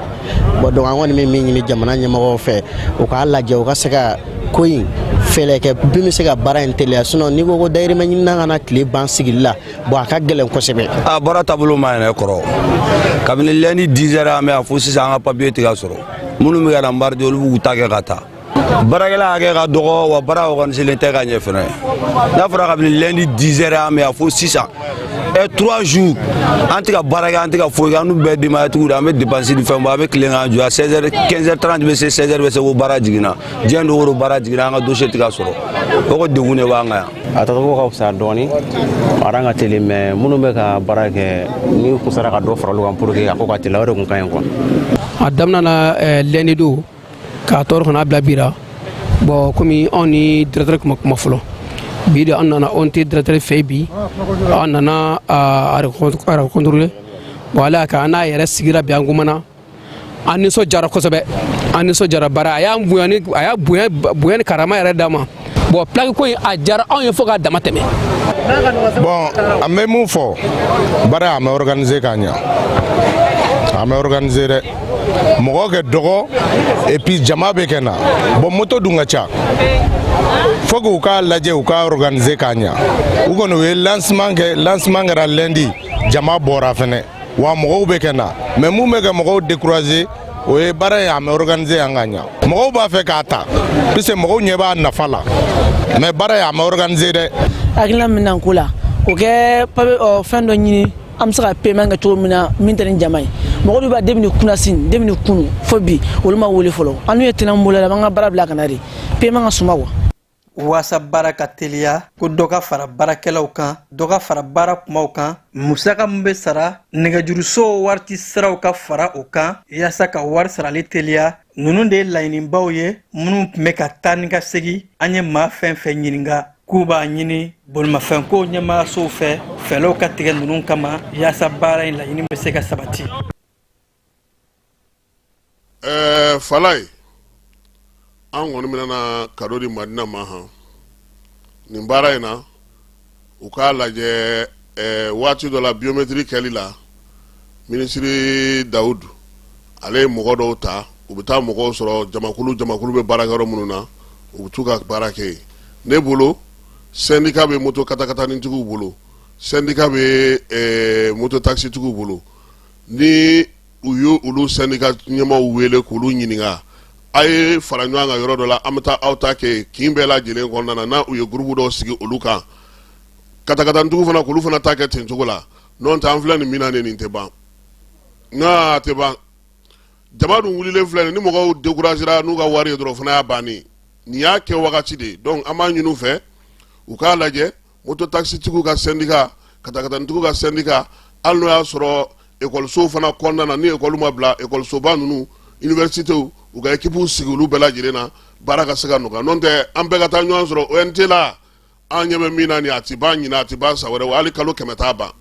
Bon, donc an kɔni bɛ min ɲini jamana ɲɛmɔgɔw fɛ, u k'a lajɛ, u ka se ka ko in fɛlɛ kɛ min bɛ se ka baara in teliya. Sinon n'i ko ko dayirimɛ ɲinina ka na tile ban sigili la, bon, a ka gɛlɛn kosɛbɛ. A baara taabolo ma yɛrɛ kɔrɔ. Kabini lundi 10 heures an bɛ yan, fo sisan an ka papier tɛ ka sɔrɔ. Minnu bɛ ka na mardi, olu b'u ta kɛ ka taa. Baarakɛla hakɛ ka dɔgɔ wa, baara organisé tɛ ka ɲɛ fɛnɛ. N'a fɔra kabini lundi 10 heures an bɛ yan fo sisan, 3 jours, an tɛ ka baara kɛ, an tɛ ka foyi kɛ. An n'u bɛɛ denbayatigiw de, an bɛ dépense ni fɛn bɔ, an bɛ tilen k'an jɔ 16 heures, 15 heures 30 bɛ se, 16 heures bɛ se ko baara jiginna. Diɲɛ don o don baara jiginna, an ka dossier tɛ ka sɔrɔ. O ko degun de b'an kan yan. A tacogo ka fisa dɔɔni, a ka teli, mais minnu bɛ ka baara kɛ, ni kun sera ka dɔ fara olu kan pour que a ko ka teliya, o de kun ka ɲi quoi. A daminɛ na lundi don k'a tɔɔrɔ kana bila bi la. Bon, komi anw ni directeur kuma kuma fɔlɔ, bi de an nana ONT directeur fɛ bi, an nana a rencontrer. Bon, ala y'a kɛ an n'a yɛrɛ sigira bi, an kumana, an nisɔndiyara kosɛbɛ, an nisɔndiyara bara. A y'an bonya ni a y'a bonya, bonya ni karama yɛrɛ d'a ma. Bon, plaque ko in, a diyara anw ye fo k'a dama tɛmɛ. Bon, an bɛ mun fɔ, baara a ma organiser ka ɲa, a ma organiser dɛ. Mɔgɔ kɛ dɔgɔ et puis jama bɛ kɛ na. Bon, moto dun ka ca, fo k'u k'a lajɛ, u k'a organiser k'a ɲa. U kɔni u ye lancement kɛ, lancement kɛra lundi, jama bɔra fɛnɛ wa, mɔgɔw bɛ kɛ na. Mais mun bɛ ka mɔgɔw décourager, o ye baara in a ma organiser yan ka ɲa. Mɔgɔw b'a fɛ k'a ta puisque mɔgɔw ɲɛ b'a nafa la, mais baara in a ma organiser dɛ. Hakilina min na ko la, o kɛ papier fɛn dɔ ɲini, an bɛ se ka paiement kɛ cogo min na, min tɛ ni jama ye. Mɔgɔ dɔw b'a depuis kunasini, depuis kunu fo bi, olu ma wele fɔlɔ. An n'u ye tɛnɛn bolo la, an b'an ka baara bila ka na de, paiement ka suma quoi. Waasa baara ka teliya, ko dɔ ka fara baarakɛlaw kan, dɔ ka fara baara kumaw kan, musaka min bɛ sara nɛgɛjuruso wariti siraw ka fara o kan yaasa ka wari sarali teliya. Ninnu de ye laɲinibaw ye minnu tun bɛ ka taa ni ka segin. An ye maa fɛn fɛn ɲininka k'u b'a ɲini bolimafɛnko ɲɛmaayasow fɛ, fɛɛrɛw ka tigɛ ninnu kama yaasa baara in laɲini bɛ se ka sabati. Falaye, an kɔni bɛna na cadeau di Madina ma han nin baara in na. U k'a lajɛ waati dɔ la, biométrie kɛli la, minisiri Dawudu ale ye mɔgɔ dɔw ta, u bɛ taa mɔgɔw sɔrɔ jamakulu jamakulu bɛ baarakɛyɔrɔ minnu na, u bɛ t'u ka baara kɛ yen. Ne bolo, syndicat bɛ moto katakatanitigiw bolo, syndicat bɛ moto taxitigiw bolo. Ni u ye olu syndicat ɲɛmaaw wele k'olu ɲininka, a ye fara ɲɔgɔn kan yɔrɔ dɔ la, an bɛ taa aw ta kɛ kin bɛɛ lajɛlen kɔnɔna na. N'a u ye groupe dɔw sigi olu kan, katakatanitigiw fana k'olu fana ta kɛ ten cogo la. N'o tɛ, an filɛ nin min na, nin tɛ ban, n'a tɛ ban. Jama dun wulilen filɛ nin, ni mɔgɔw découragera n'u ka wari ye dɔrɔn, o fana y'a bannen. Nin y'a kɛ wagati de ye. Donc an b'a ɲini u fɛ, u k'a lajɛ, moto taxitigiw ka syndicat, katakatanitigiw ka syndicat, hali n'o y'a sɔrɔ ekɔlisow fana kɔnɔna na, ni ekɔli ma bila, ekɔlisoba ninnu, universitéw, u ka équipe sigi olu bɛɛ lajɛlen na, baara ka se ka nɔgɔya. N'o tɛ, an bɛɛ ka taa ɲɔgɔn sɔrɔ ONT la, an ɲɛ bɛ min na nin, a ti ban ɲinan, a ti ban san wɛrɛ, wa hali kalo 100 t'a ban.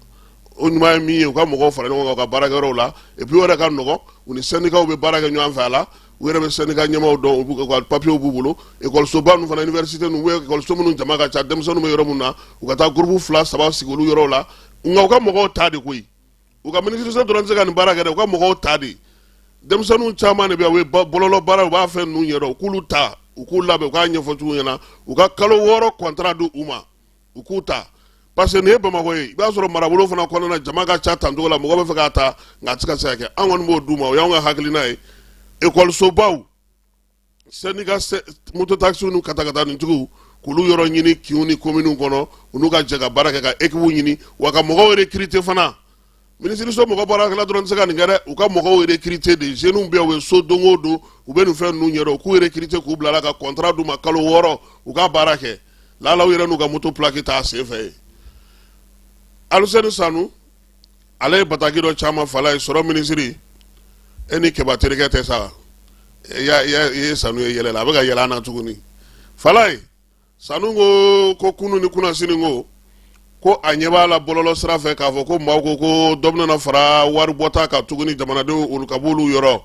O ɲuman ye min ye, u ka mɔgɔw fara ɲɔgɔn kan u ka baarakɛyɔrɔw la, et puis o yɛrɛ ka nɔgɔn, u ni syndicats bɛ baara kɛ ɲɔgɔn fɛ a la, u yɛrɛ bɛ syndicat ɲɛmaaw dɔn, u b'u ka papiers b'u bolo. Ekɔlisoba ninnu fana, université ninnu, u bɛ ekɔliso minnu jama ka ca, denmisɛnninw bɛ yɔrɔ minnu na, u ka taa groupe fila saba sigi olu yɔrɔw la. Nka u ka mɔgɔw ta de koyi, u ka minisiriso dɔrɔn tɛ se ka nin baara kɛ dɛ, u ka mɔgɔw ta de. Denmisɛnninw caman de bɛ yan, u ye bɔlɔlɔ baara, u b'a fɛn ninnu ɲɛdɔn, u k'olu ta, u k'u labɛn, u k'a ɲɛfɔ cogo ɲɛna, u ka kalo 6 contrat di u ma, u k'u ta, parce que nin ye Bamakɔ ye, i b'a sɔrɔ marabolo fana kɔnɔna na, jama ka ca tan cogo la, mɔgɔ bɛ fɛ k'a ta, nka a tɛ ka se ka kɛ. An kɔni b'o d'u ma, o y'anw ka hakilina ye. Ekɔlisobaw syndicat, moto taxi ni katakatanitigiw, k'olu yɔrɔ ɲini kinw ni kominiw kɔnɔ, u n'u ka jɛ ka baara kɛ, ka équipe ɲini, wa ka mɔgɔw recruter fana. Minisiriso mɔgɔ baarakɛla dɔrɔn tɛ se ka nin kɛ dɛ, u ka mɔgɔw recruter de. Jeunes bɛ yen, u bɛ so don o don, u bɛ nin fɛn ninnu ɲɛdɔn, u k'u recruter k'u bila la, ka contrat d'u ma kalo 6, u ka baara kɛ. Lala u yɛrɛ n'u ka moto plaque t'a sen fɛ yen. Aluseni Sanu ale ye bataki dɔ caman fala ye. Sɔrɔ minisiri, e ni Kɛba terikɛ tɛ sa, i ye Sanu ye yɛlɛ la, a bɛ ka yɛlɛ an na tuguni. Fala ye Sanu ko kunu ni kunnasini ko a ɲɛ b'a la bɔlɔlɔ sira fɛ k'a fɔ ko maaw ko dɔ bɛna fara wari bɔta kan tuguni jamanadenw olu ka b'olu yɔrɔ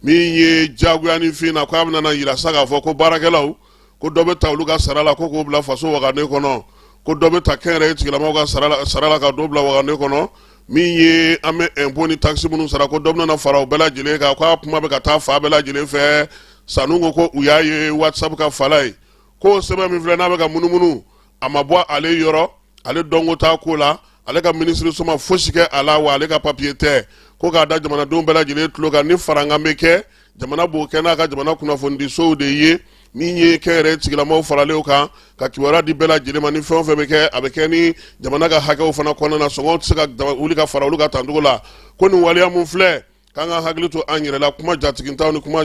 min ye jagoya ni fin na, k'a bɛna yira sa k'a fɔ ko baarakɛlaw, ko dɔ bɛ ta olu ka sara la, ko k'o bila faso wagane kɔnɔ, ko dɔ bɛ ta kɛnyɛrɛye tigilamaw ka sara la ka dɔ bila wagane kɔnɔ, min ye an bɛ impôt ni taxe minnu sara, ko dɔ bɛna fara o bɛɛ lajɛlen kan, k'a kuma bɛ ka taa fan bɛɛ lajɛlen fɛ. Sanu ko u y'a ye WhatsApp kan fala ye, ko sɛbɛn min filɛ n'a bɛ ka munumunu, a ma bɔ ale yɔrɔ, ale dɔnko t'a ko la, ale ka minisiriso ma fosi kɛ a la, wa ale ka papiye tɛ. Ko k'a da jamanadenw bɛɛ lajɛlen tulo kan, ni farankan bɛ kɛ, jamana b'o kɛ n'a ka jamana kunnafonidisow de ye, min ye kɛnyɛrɛye tigilamaw faralen kan ka kibaruya di bɛɛ lajɛlen ma. Ni fɛn o fɛn bɛ kɛ, a bɛ kɛ ni jamana ka hakɛw fana kɔnɔna na, sɔngɔw tɛ se ka wuli ka fara olu ka tancogo la. Ko nin waleya mun filɛ, k'an ka hakili to an yɛrɛ la, kuma jatigintaw ni kuma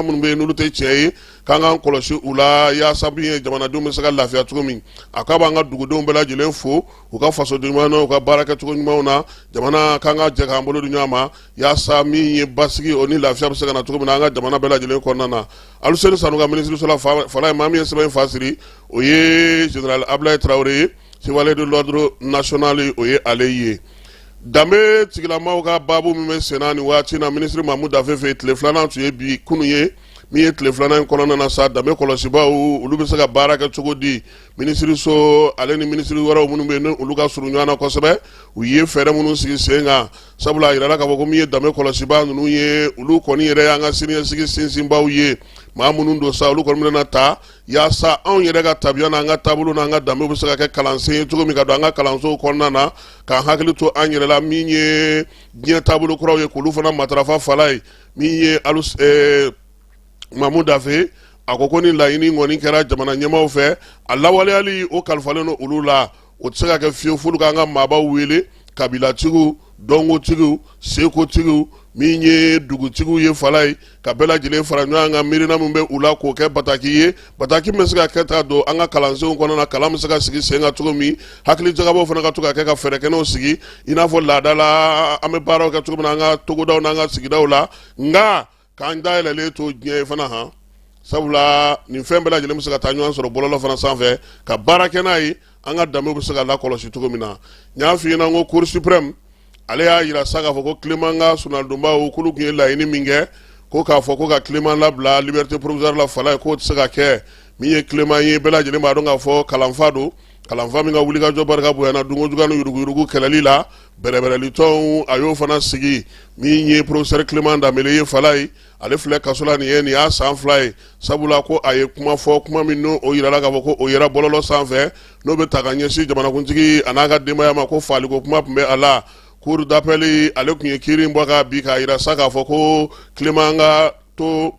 minnu bɛ yen n'olu tɛ tiɲɛ ye, k'an k'an kɔlɔsi u la, yaasa min ye jamanadenw bɛ se ka lafiya cogo min. A k'a b'an ka dugudenw bɛɛ lajɛlen fo u ka fasoden ɲuman na, u ka baara kɛcogo ɲumanw na. Jamana k'an ka jɛ k'an bolo di ɲɔgɔn ma, yaasa min ye basigi o ni lafiya bɛ se ka na cogo min na an ka jamana bɛɛ lajɛlen kɔnɔna na. Aluseni Sanu ka minisiriso la fala ye, maa min ye sɛbɛn in fa siri, o ye général Abulayi Tarawele ye, chevalier de l'ordre national, o ye ale ye. Danbe tigilamaw ka baabu min bɛ senna nin waati na minisiri Mamu Dafe fɛ, tile filanan tun ye bi kunun ye. Min ye tile filanan in kɔnɔna na sa, danbe kɔlɔsibaaw olu bɛ se ka baara kɛ cogo di? Minisiriso ale ni minisiri wɛrɛw minnu bɛ yen ni olu ka surun ɲɔgɔn na kosɛbɛ, u ye fɛɛrɛ minnu sigi sen kan, sabula a yirala k'a fɔ ko min ye danbe kɔlɔsibaa ninnu ye, olu kɔni yɛrɛ y'an ka siniɲɛsigi sinsinbaw ye. Maa minnu don sa, olu kɔni bɛna ta yaasa anw yɛrɛ ka tabiya n'an ka taabolo n'an ka danbew bɛ se ka kɛ kalansen ye cogo min ka don an ka kalansow kɔnɔna na, k'an hakili to an yɛrɛ la. Min ye diɲɛ taabolo kuraw ye, k'olu fana matarafa. Fala ye min ye Mamu Dafe, a ko ko ni laɲini kɔni kɛra jamana ɲɛmaaw fɛ, a lawaleyali o kalifalen don olu la. O tɛ se ka kɛ fiyewu f'olu k'an ka maabaw wele, kabilatigiw, dɔnkotigiw, sekotigiw, min ye dugutigiw ye, fala ye, ka bɛɛ lajɛlen fara ɲɔgɔn kan, miirina min bɛ u la k'o kɛ bataki ye, bataki min bɛ se ka kɛ ta don an ka kalansenw kɔnɔ na, kalan bɛ se ka sigi sen kan cogo min, hakili jagabɔw fana ka to ka kɛ ka fɛɛrɛ kɛnɛw sigi, i n'a fɔ laada la an bɛ baaraw kɛ cogo min na an ka togodaw n'an ka sigidaw la, nka k'an dayɛlɛlen to diɲɛ ye fana han, sabula nin fɛn bɛɛ lajɛlen bɛ se ka taa ɲɔgɔn sɔrɔ bɔlɔlɔ fana sanfɛ ka baara kɛ n'a ye, an ka danbew bɛ se ka lakɔlɔsi cogo min na. N y'a f'i ɲɛna ko Cour suprême ale y'a yira sa k'a fɔ ko Clément ka sonadonbaw k'olu tun ye laɲini min kɛ, ko k'a fɔ ko ka Clément labila liberté provisoire la, fala ye, k'o tɛ se ka kɛ. Min ye Clément ye, bɛɛ lajɛlen b'a dɔn k'a fɔ kalanfa don, kalanfa min ka wulikajɔ barika bonyana dunkojuguya ni yuruguyurugu kɛlɛli la. Bɛrɛbɛrɛlitɔnw, a y'o fana sigi. Min ye professeur Clément Dembélé ye, fala ye, ale filɛ kaso la nin ye, nin y'a san 2 ye, sabula ko a ye kuma fɔ, kuma min n'o yirala k'a fɔ ko o yera bɔlɔlɔ sanfɛ, n'o bɛ ta ka ɲɛsin jamanakuntigi a n'a ka denbaya ma, ko faliko kuma tun bɛ a la. Cour d'appel ale tun ye kiiri bɔ ka bi k'a yira sa k'a fɔ ko Clément ka to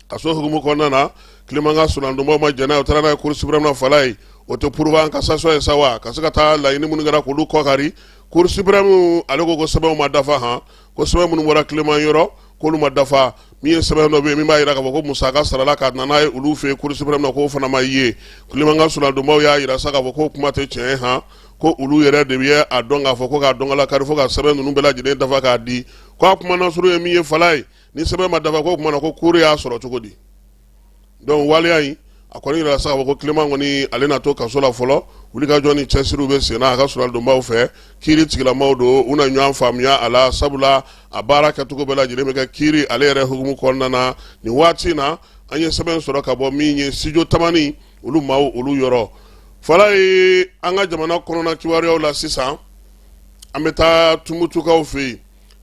kaso hukumu kɔnɔna na. Clément ka sonadonbaw ma jɛn n'a ye, u taara n'a ye Cour suprême na. Fala ye, o tɛ pourvoi en cassation ye sa wa, ka se ka taa laɲini minnu kɛra k'olu kɔkari. Cour suprême ale ko ko sɛbɛnw ma dafa han, ko sɛbɛn minnu bɔra Clément yɔrɔ, k'olu ma dafa. Min ye sɛbɛn dɔ bɛ yen min b'a jira k'a fɔ ko musaka sarala ka na n'a ye olu fɛ yen Cour suprême na, k'o fana ma ye. Clément ka sonadonbaw y'a jira sa k'a fɔ k'o kuma tɛ tiɲɛ ye han, ko olu yɛrɛ de bɛ a dɔn k'a fɔ ko k'a dɔn kari fo ka sɛbɛn ninnu bɛɛ lajɛlen dafa k'a di. Ko a kuma nasuru ye min ye, fala ye, ni sɛbɛn ma dafa, k'o kuma na ko cour y'a sɔrɔ cogo di? Donc waleya in a kɔni yira sa k'a fɔ ko Clément kɔni ale na to kaso la fɔlɔ. Wulikajɔ ni cɛsiriw bɛ sen na a ka sonadonbaw fɛ. Kiiri tigilamaw don, u na ɲɔgɔn faamuya a la, sabula a baara kɛcogo bɛɛ lajɛlen bɛ kɛ kiiri ale yɛrɛ hukumu kɔnɔna na. Nin waati in na, an ye sɛbɛn sɔrɔ ka bɔ min ye studio Tamani olu maaw olu yɔrɔ. Fala ye, an ka jamana kɔnɔna kibaruyaw la sisan, an bɛ taa Tumutukaw fɛ yen.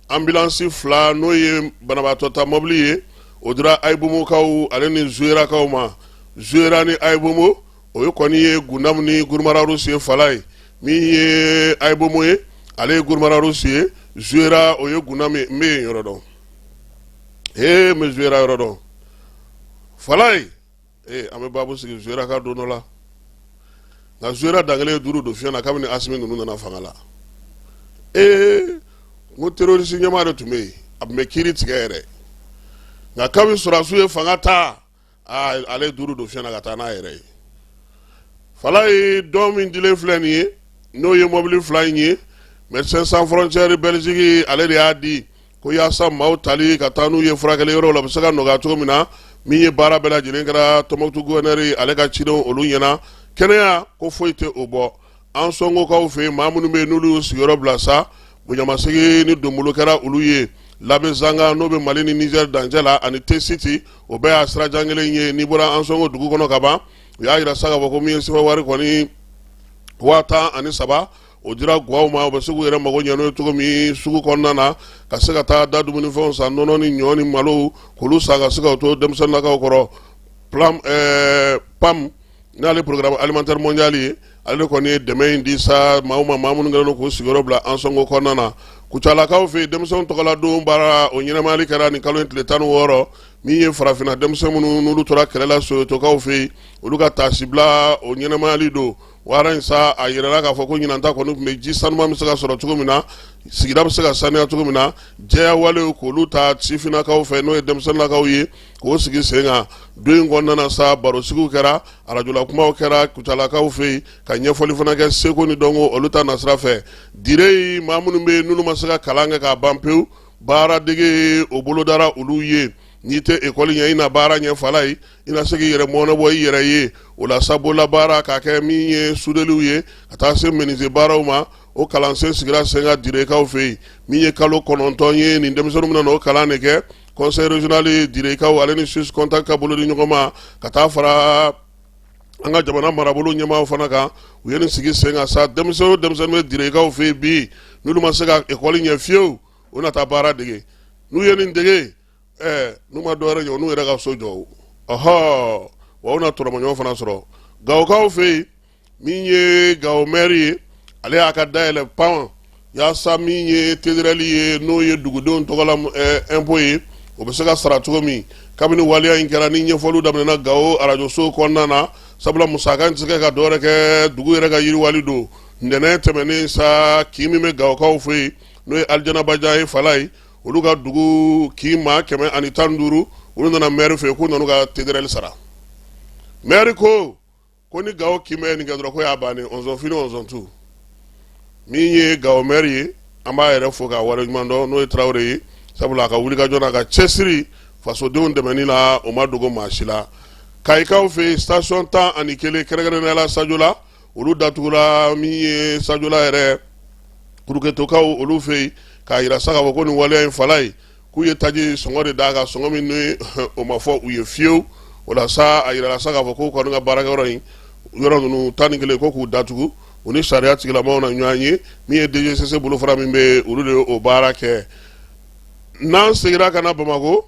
Ambulance 2, n'o ye banabaatɔ ta mɔbili ye, o dira Ayibomokaw ale ni Zuwerakaw ma. Zuwera ni Ayibomo, o ye kɔni ye Gundamu ni Gurumararusi ye. Fala ye, min ye Ayibomo ye, ale ye Gurumararusi ye, Zuwera o ye Gundamu ye. N bɛ yen yɔrɔ dɔn, ee n bɛ Zuwera yɔrɔ dɔn. Fala ye, ee an bɛ baabu sigi Zuwera ka don dɔ la, nka Zuwera dankelen ye duuru don fiɲɛ na kabini Asimi ninnu nana fanga la. Ee n ko terroriste ɲɛmaa de tun bɛ yen, a tun bɛ kiiri tigɛ yɛrɛ, nka kabini sɔrɔdasiw ye fanga ta, aa ale ye duuru don fiɲɛ na ka taa n'a yɛrɛ ye. Fala ye, don min dilen filɛ nin ye, n'o ye mɔbili 2 in ye, Médecins Sans Frontières Belgique ale de y'a di, ko yaasa maaw tali ka taa n'u ye furakɛli yɔrɔw la bɛ se ka nɔgɔya cogo min na. Min ye baara bɛɛ lajɛlen kɛra Tɔnbukutu gouverneur ale ka cidenw olu ɲɛna. Kɛnɛya ko foyi tɛ o bɔ. Ansongokaw fɛ yen, maa minnu bɛ yen n'olu y'u sigiyɔrɔ bila sa, bonyamasegin ni donbolo kɛra olu ye Labezanga, n'o bɛ Mali ni Niger dancɛ la, ani Tesiti, o bɛɛ y'a sirajan kelen ye. N'i bɔra Ansongo dugu kɔnɔ ka ban, u y'a jira sa k'a fɔ ko min ye sefa wari kɔni 13,000, o dira gwaw ma, u bɛ se k'u yɛrɛ mago ɲɛ n'o ye cogo min sugu kɔnɔna na, ka se ka taa da dumunifɛnw san, nɔnɔ ni ɲɔ ni malo, k'olu san ka se ka to denmisɛnninnakaw kɔrɔ. PAM, n'ale Programme alimentaire mondial ye, ale kɔni ye dɛmɛ in di sa maaw ma, maa minnu kɛlen don k'u sigiyɔrɔ bila Ansongo kɔnɔna na. Kucalakaw fɛ yen, denmisɛnw tɔgɔladon baara o ɲɛnamayali kɛra nin kalo in tile 16. Min ye farafinna denmisɛn minnu n'olu tora kɛlɛ la Soyetokaw fɛ yen, olu ka taasibila o ɲɛnamayali don. Wara in sa, a yirala k'a fɔ ko ɲinan ta kɔni tun bɛ ji sanuman bɛ se ka sɔrɔ cogo min na, sigida bɛ se ka saniya cogo min na, jɛya walew k'olu ta sifinnakaw fɛ, n'o ye denmisɛnninnakaw ye, k'o sigi sen kan. Don in kɔnɔna na sa, barosigiw kɛra, arajola kumaw kɛra Kucalakaw fɛ yen, ka ɲɛfɔli fana kɛ seko ni dɔnko olu ta nasira fɛ. Dire maa minnu bɛ yen n'olu ma se ka kalan kɛ k'a ban pewu, baaradege o bolodara olu ye. N'i tɛ ekɔli ɲɛ, i na baara ɲɛ. Fala ye, i na se k'i yɛrɛ mɔnɛbɔ i yɛrɛ ye. O la sa, bololabaara k'a kɛ min ye sudeliw ye ka taa se menuisier baaraw ma, o kalansen sigira sen kan Direkaw fɛ yen, min ye kalo 9 ye. Nin denmisɛnninw bɛna o kalan de kɛ. Conseil régional Direkaw ale ni Suisse Contact ka bolo di ɲɔgɔn ma ka taa fara an ka jamana marabolo ɲɛmaaw fana kan, u ye nin sigi sen kan sa. Denmisɛn o denmisɛnnin bɛ Direkaw fɛ yen bi, n'olu ma se ka ekɔli ɲɛ fiyewu, u na taa baara dege. N'u ye nin dege, n'u ma dɔwɛrɛ ɲɛ, n'u yɛrɛ ka so jɔ, ɔhɔ, wa u na tɔnɔmɔɲɔgɔn fana sɔrɔ. Gawokaw fɛ yen, min ye Gawo mɛri ye, ale y'a ka dayɛlɛ pan yaasa min ye TDRL ye, n'o ye dugudenw tɔgɔla impôt ye, o bɛ se ka sara cogo min. Kabini waleya in kɛra ni ɲɛfɔliw daminɛna Gawo arajoso kɔnɔna na, sabula musaka in tɛ se ka dɔwɛrɛ kɛ, dugu yɛrɛ ka yiriwali don. Ntɛnɛn tɛmɛnen sa, kin min bɛ Gawokaw fɛ yen, n'o ye Alijanabajan ye, fala ye, olu ka dugu kin maa 115, olu nana mɛri fɛ yen k'u nana u ka TDRL sara. Mɛri ko ni Gawo kin bɛɛ ye nin kɛ dɔrɔn, ko y'a bannen, ɔnzɔn fini ɔnzɔn tu. Min ye Gawo mɛri ye, an b'a yɛrɛ fo k'a waleɲuman dɔn, n'o ye Tarawele ye, sabula a ka wulikajɔ n'a ka cɛsiri fasodenw dɛmɛni la, o ma dogo maa si la. Kayikaw fɛ yen, station 11, kɛrɛnkɛrɛnnenya la Sajola, olu datugura. Min ye Sajola yɛrɛ Kuruketokaw olu fɛ yen, k'a yira sa k'a fɔ ko nin waleya in fala ye k'u ye taji sɔngɔ de d'a kan, sɔngɔ min ni o ma fɔ u ye fiyewu. O la sa, a yirala sa k'a fɔ k'u kɔni ka baarakɛyɔrɔ in yɔrɔ ninnu 11, ko k'u datugu, u ni sariya tigilamaaw na ɲɔgɔn ye. Min ye DGCC bolofara min bɛ, olu de ye o baara kɛ. N'an seginna ka na Bamakɔ,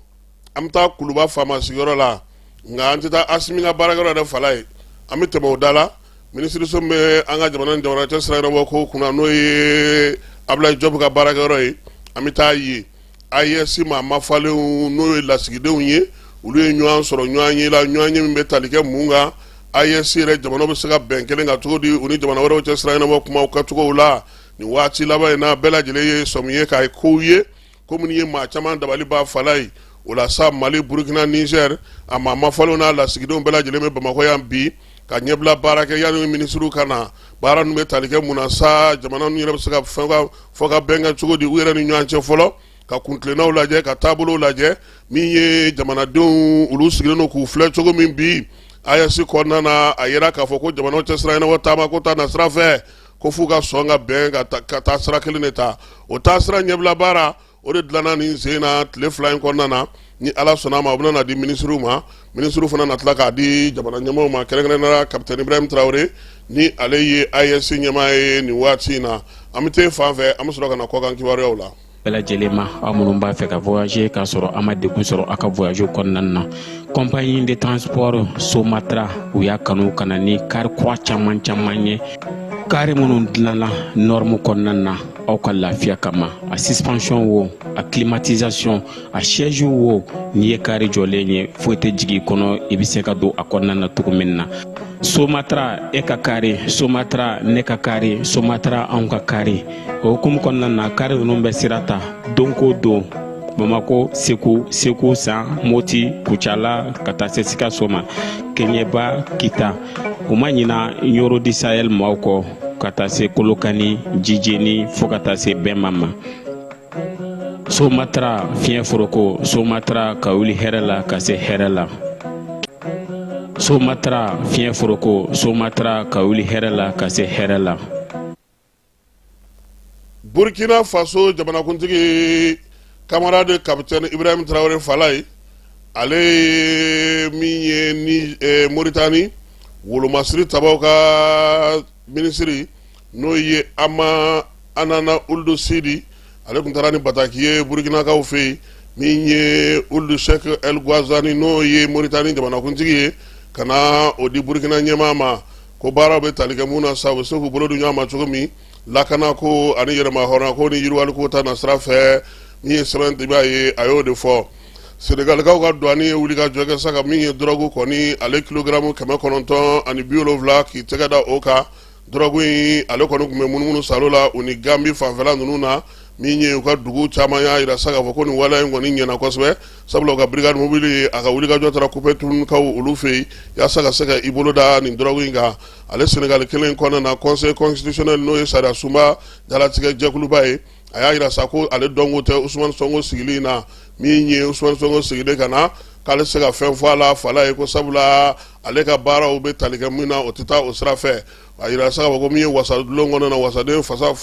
an bɛ taa Kuluba faama sigiyɔrɔ la, nka an tɛ taa Asimi ka baarakɛyɔrɔ yɛrɛ fala ye, an bɛ tɛmɛ o da la. Minisiriso min bɛ an ka jamana ni jamana cɛ sira ɲɛnabɔ ko kunna, n'o ye Abulayi Jɔpu ka baarakɛyɔrɔ ye, an bɛ taa yen. AES maa mafalenw, n'o ye lasigidenw ye, olu ye ɲɔgɔn sɔrɔ ɲɔgɔn ye la, ɲɔgɔn ye min bɛ tali kɛ mun kan? AES yɛrɛ jamana bɛ se ka bɛn kelen kan cogo di u ni jamana wɛrɛw cɛ sira ɲɛnabɔ kumaw kɛcogow la nin waati laban in na? Bɛɛ lajɛlen ye sɔmi ye k'a ye kow ye ko minnu ye maa caman dabali ban fala ye. O la sa, Mali, Burukina, Nizɛri, a maa mafalenw n'a lasigidenw bɛɛ lajɛlen bɛ Bamakɔ yan bi ka ɲɛbila baara kɛ yanni minisiriw ka na. Baara ninnu bɛ tali kɛ mun na sa? Jamana ninnu yɛrɛ bɛ se ka fɛn fɔ ka bɛn kɛ cogo di u yɛrɛ ni ɲɔgɔn cɛ fɔlɔ, ka kuntilennaw lajɛ, ka taabolow lajɛ. Min ye jamanadenw, olu sigilen don k'u filɛ cogo min bi AES kɔnɔna na, a yira k'a fɔ ko jamanaw cɛ sira ɲɛnabɔ taama ko ta na sira fɛ, ko f'u ka sɔn ka bɛn ka taa sira kelen de ta. O taa sira ɲɛbila baara, o de dilanna nin sen na tile 2 in kɔnɔna na. Ni Ala sɔnna a ma, o bɛna na di minisiriw ma, minisiriw fana na tila k'a di jamana ɲɛmaaw ma, kɛrɛnkɛrɛnnenya la kapitɛni Ibrahim Traoré, ni ale ye AES ɲɛmaa ye nin waati in na. An bɛ taa fan fɛ, an bɛ sɔrɔ ka na kɔkan kibaruyaw la. Bɛɛ lajɛlen ma, aw minnu b'a fɛ ka voyager k'a sɔrɔ a ma degun sɔrɔ aw ka voyage kɔnɔna na, compagnie de transport Somatra, u y'a kanu ka na ni kari kura caman caman ye, kari minnu dilanna norme kɔnɔna na aw ka lafiya kama. A suspension wo, a climatisation, a siège wo, n'i ye kari jɔlen ye, foyi tɛ jigin i kɔnɔ, i bɛ se ka don a kɔnɔna na cogo min na. Somatra, e ka kari, Somatra, ne ka kari, Somatra, anw ka kari. O hukumu kɔnɔna na, kari ninnu bɛ sira ta don ko don Bamako, Segu, Segu San, Moti, Kucala, ka taa se Sikaso ma, Keɲeba, Kita. U ma ɲina Ɲoro du Sahel maaw kɔ, ka taa se Kolokani, Jijeni, fo ka taa se Bɛnba ma. Somatra, fiɲɛ foroko, Somatra, ka wuli hɛrɛ la ka se hɛrɛ la. Somatra, fiɲɛ foroko, Somatra, ka wuli hɛrɛ la ka se hɛrɛ la. Burkina Faso jamanakuntigi camarade capitaine Ibrahim Traoré Falaye, ale ye min ye ni Moritani wolomasiri tabaw ka minisiri, n'o ye Ama Anana Uld Sidi, ale tun taara ni bataki ye Burukinakaw fɛ yen. Min ye Uld Cheikh El Ghazouani, n'o ye Moritani jamanakuntigi ye, ka na o di Burukina ɲɛmaa ma, ko baaraw bɛ tali kɛ mun na sa, u bɛ se k'u bolo di ɲɔgɔn ma cogo min lakanako ani yɛrɛmahɔrɔnya ko ni yiriwaliko ta na sira fɛ. Min ye sɛbɛn diba ye, a y'o de fɔ. Senegalikaw ka douane ye wuli ka jɔ kɛ sa ka min ye dɔrɔgu kɔni, ale kilogaramu 970 k'i tɛgɛ da o kan. Dɔrɔgu in, ale kɔni tun bɛ munumunu salo la u ni Gambi fanfɛla ninnu na. Min ye u ka dugu caman y'a jira sa k'a fɔ ko nin waleya in kɔni ɲɛna kosɛbɛ, sabula u ka brigade mobile ye a ka wulikajɔ taara Koupentoumkaw olu fɛ yen yaasa ka se ka i bolo da nin dɔrɔgu in kan. Ale Senegali kelen kɔnɔna na, conseil constitutionnel, n'o ye sariya sunba jalatigɛ jɛkuluba ye, a y'a jira sa ko ale dɔnko tɛ Usumani Sonko sigili in na. Min ye Usumani Sonko sigilen ka na, k'ale se ka fɛn fɔ a la fala ye, ko sabula ale ka baaraw bɛ tali kɛ min na, o tɛ taa o sira fɛ. A yira sa ko min ye wasadulon kɔnɔ na, wasaden fasa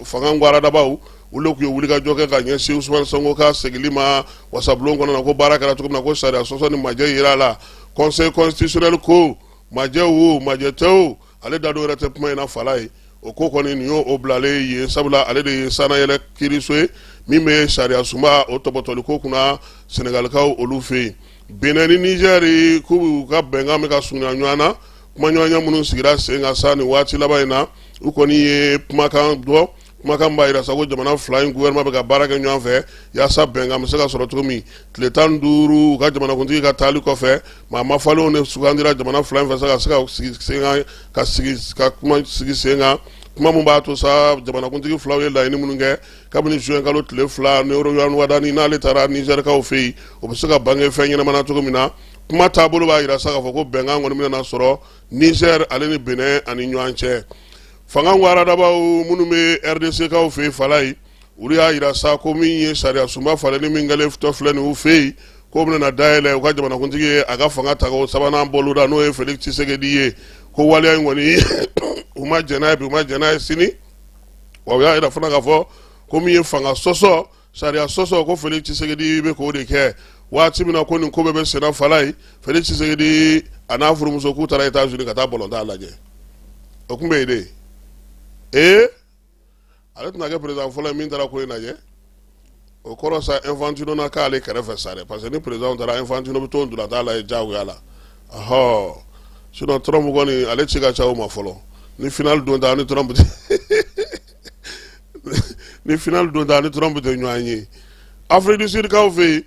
fanga gwaradabaw, olu tun ye wulikajɔ kɛ ka ɲɛsin Usumani Sonko ka segili ma wasabulon kɔnɔ na, ko baara kɛra cogo min na, ko sariya sɔsɔ ni majɛ yira a la. Conseil constitutionnel ko majɛ wo, majɛ tɛ o, ale da don yɛrɛ tɛ kuma in na. Fala ye o ko kɔni nin y'o o bilalen ye, sabula ale de ye sannayɛlɛ kiiriso ye min bɛ sariya sunba o tɔpɔtɔli ko kunna Senegalikaw olu fɛ yen. Benin ni Nizɛri k'u ka bɛnkan bɛ ka surunya ɲɔgɔn na. Kumaɲɔgɔnya minnu sigira sen kan sa nin waati laban in na, u kɔni ye kumakan dɔ, kumakan b'a jira sa ko jamana fila in gouvernement bɛ ka baara kɛ ɲɔgɔn fɛ yaasa bɛnkan bɛ se ka sɔrɔ cogo min. Tile 15 u ka jamanakuntigi ka taali kɔfɛ, maa mafalenw de sugandira jamana fila in fɛ sa ka se ka sigi sen kan, ka sigi ka kuma sigi sen kan, kuma min b'a to sa jamanakuntigi filaw ye laɲini minnu kɛ kabini juin kalo tile 2 ni Roch Wadani n'ale taara Nizɛrikaw fɛ yen, o bɛ se ka bange fɛn ɲɛnama na cogo min na. Kuma taabolo b'a jira sa k'a fɔ ko bɛnkan kɔni bɛna sɔrɔ Nizɛri ale ni Benin ani ɲɔgɔn cɛ. Fanga waradabaw minnu bɛ RDC kaw fɛ yen, Falaye, olu y'a jira sa ko min ye sariya sunba falenni min kɛlen tɔ filɛ nin u fɛ yen, k'o bɛna dayɛlɛ u ka jamanakuntigi ye a ka fanga tako sabanan boloda, n'o ye Felix Tshisekedi ye, ko waleya in kɔni u ma jɛn n'a ye bi, u ma jɛn n'a ye sini. Wa u y'a jira fana k'a fɔ ko min ye fanga sɔsɔ, sariya sɔsɔ, ko Felix Tshisekedi bɛ k'o de kɛ. Waati min na ko nin ko bɛɛ bɛ senna, Falaye, Felix Tshisekedi a n'a furumuso k'u taara États-Unis ka taa balontan lajɛ. O tun bɛ yen de. Ee, ale tɛna kɛ président fɔlɔ ye min taara ko in lajɛ. O kɔrɔ sa, Infantino na k'ale kɛrɛfɛ sa dɛ, parce que ni président taara, Infantino bɛ to ntolantan lajɛ diyagoya la. Ɔhɔ, sinon Trump kɔni, ale ci ka ca o ma fɔlɔ. Ni final don ta ni Trump tɛ, ni final don ta ni Trump tɛ ɲɔgɔn ye. Afrique du Sud kaw fɛ yen,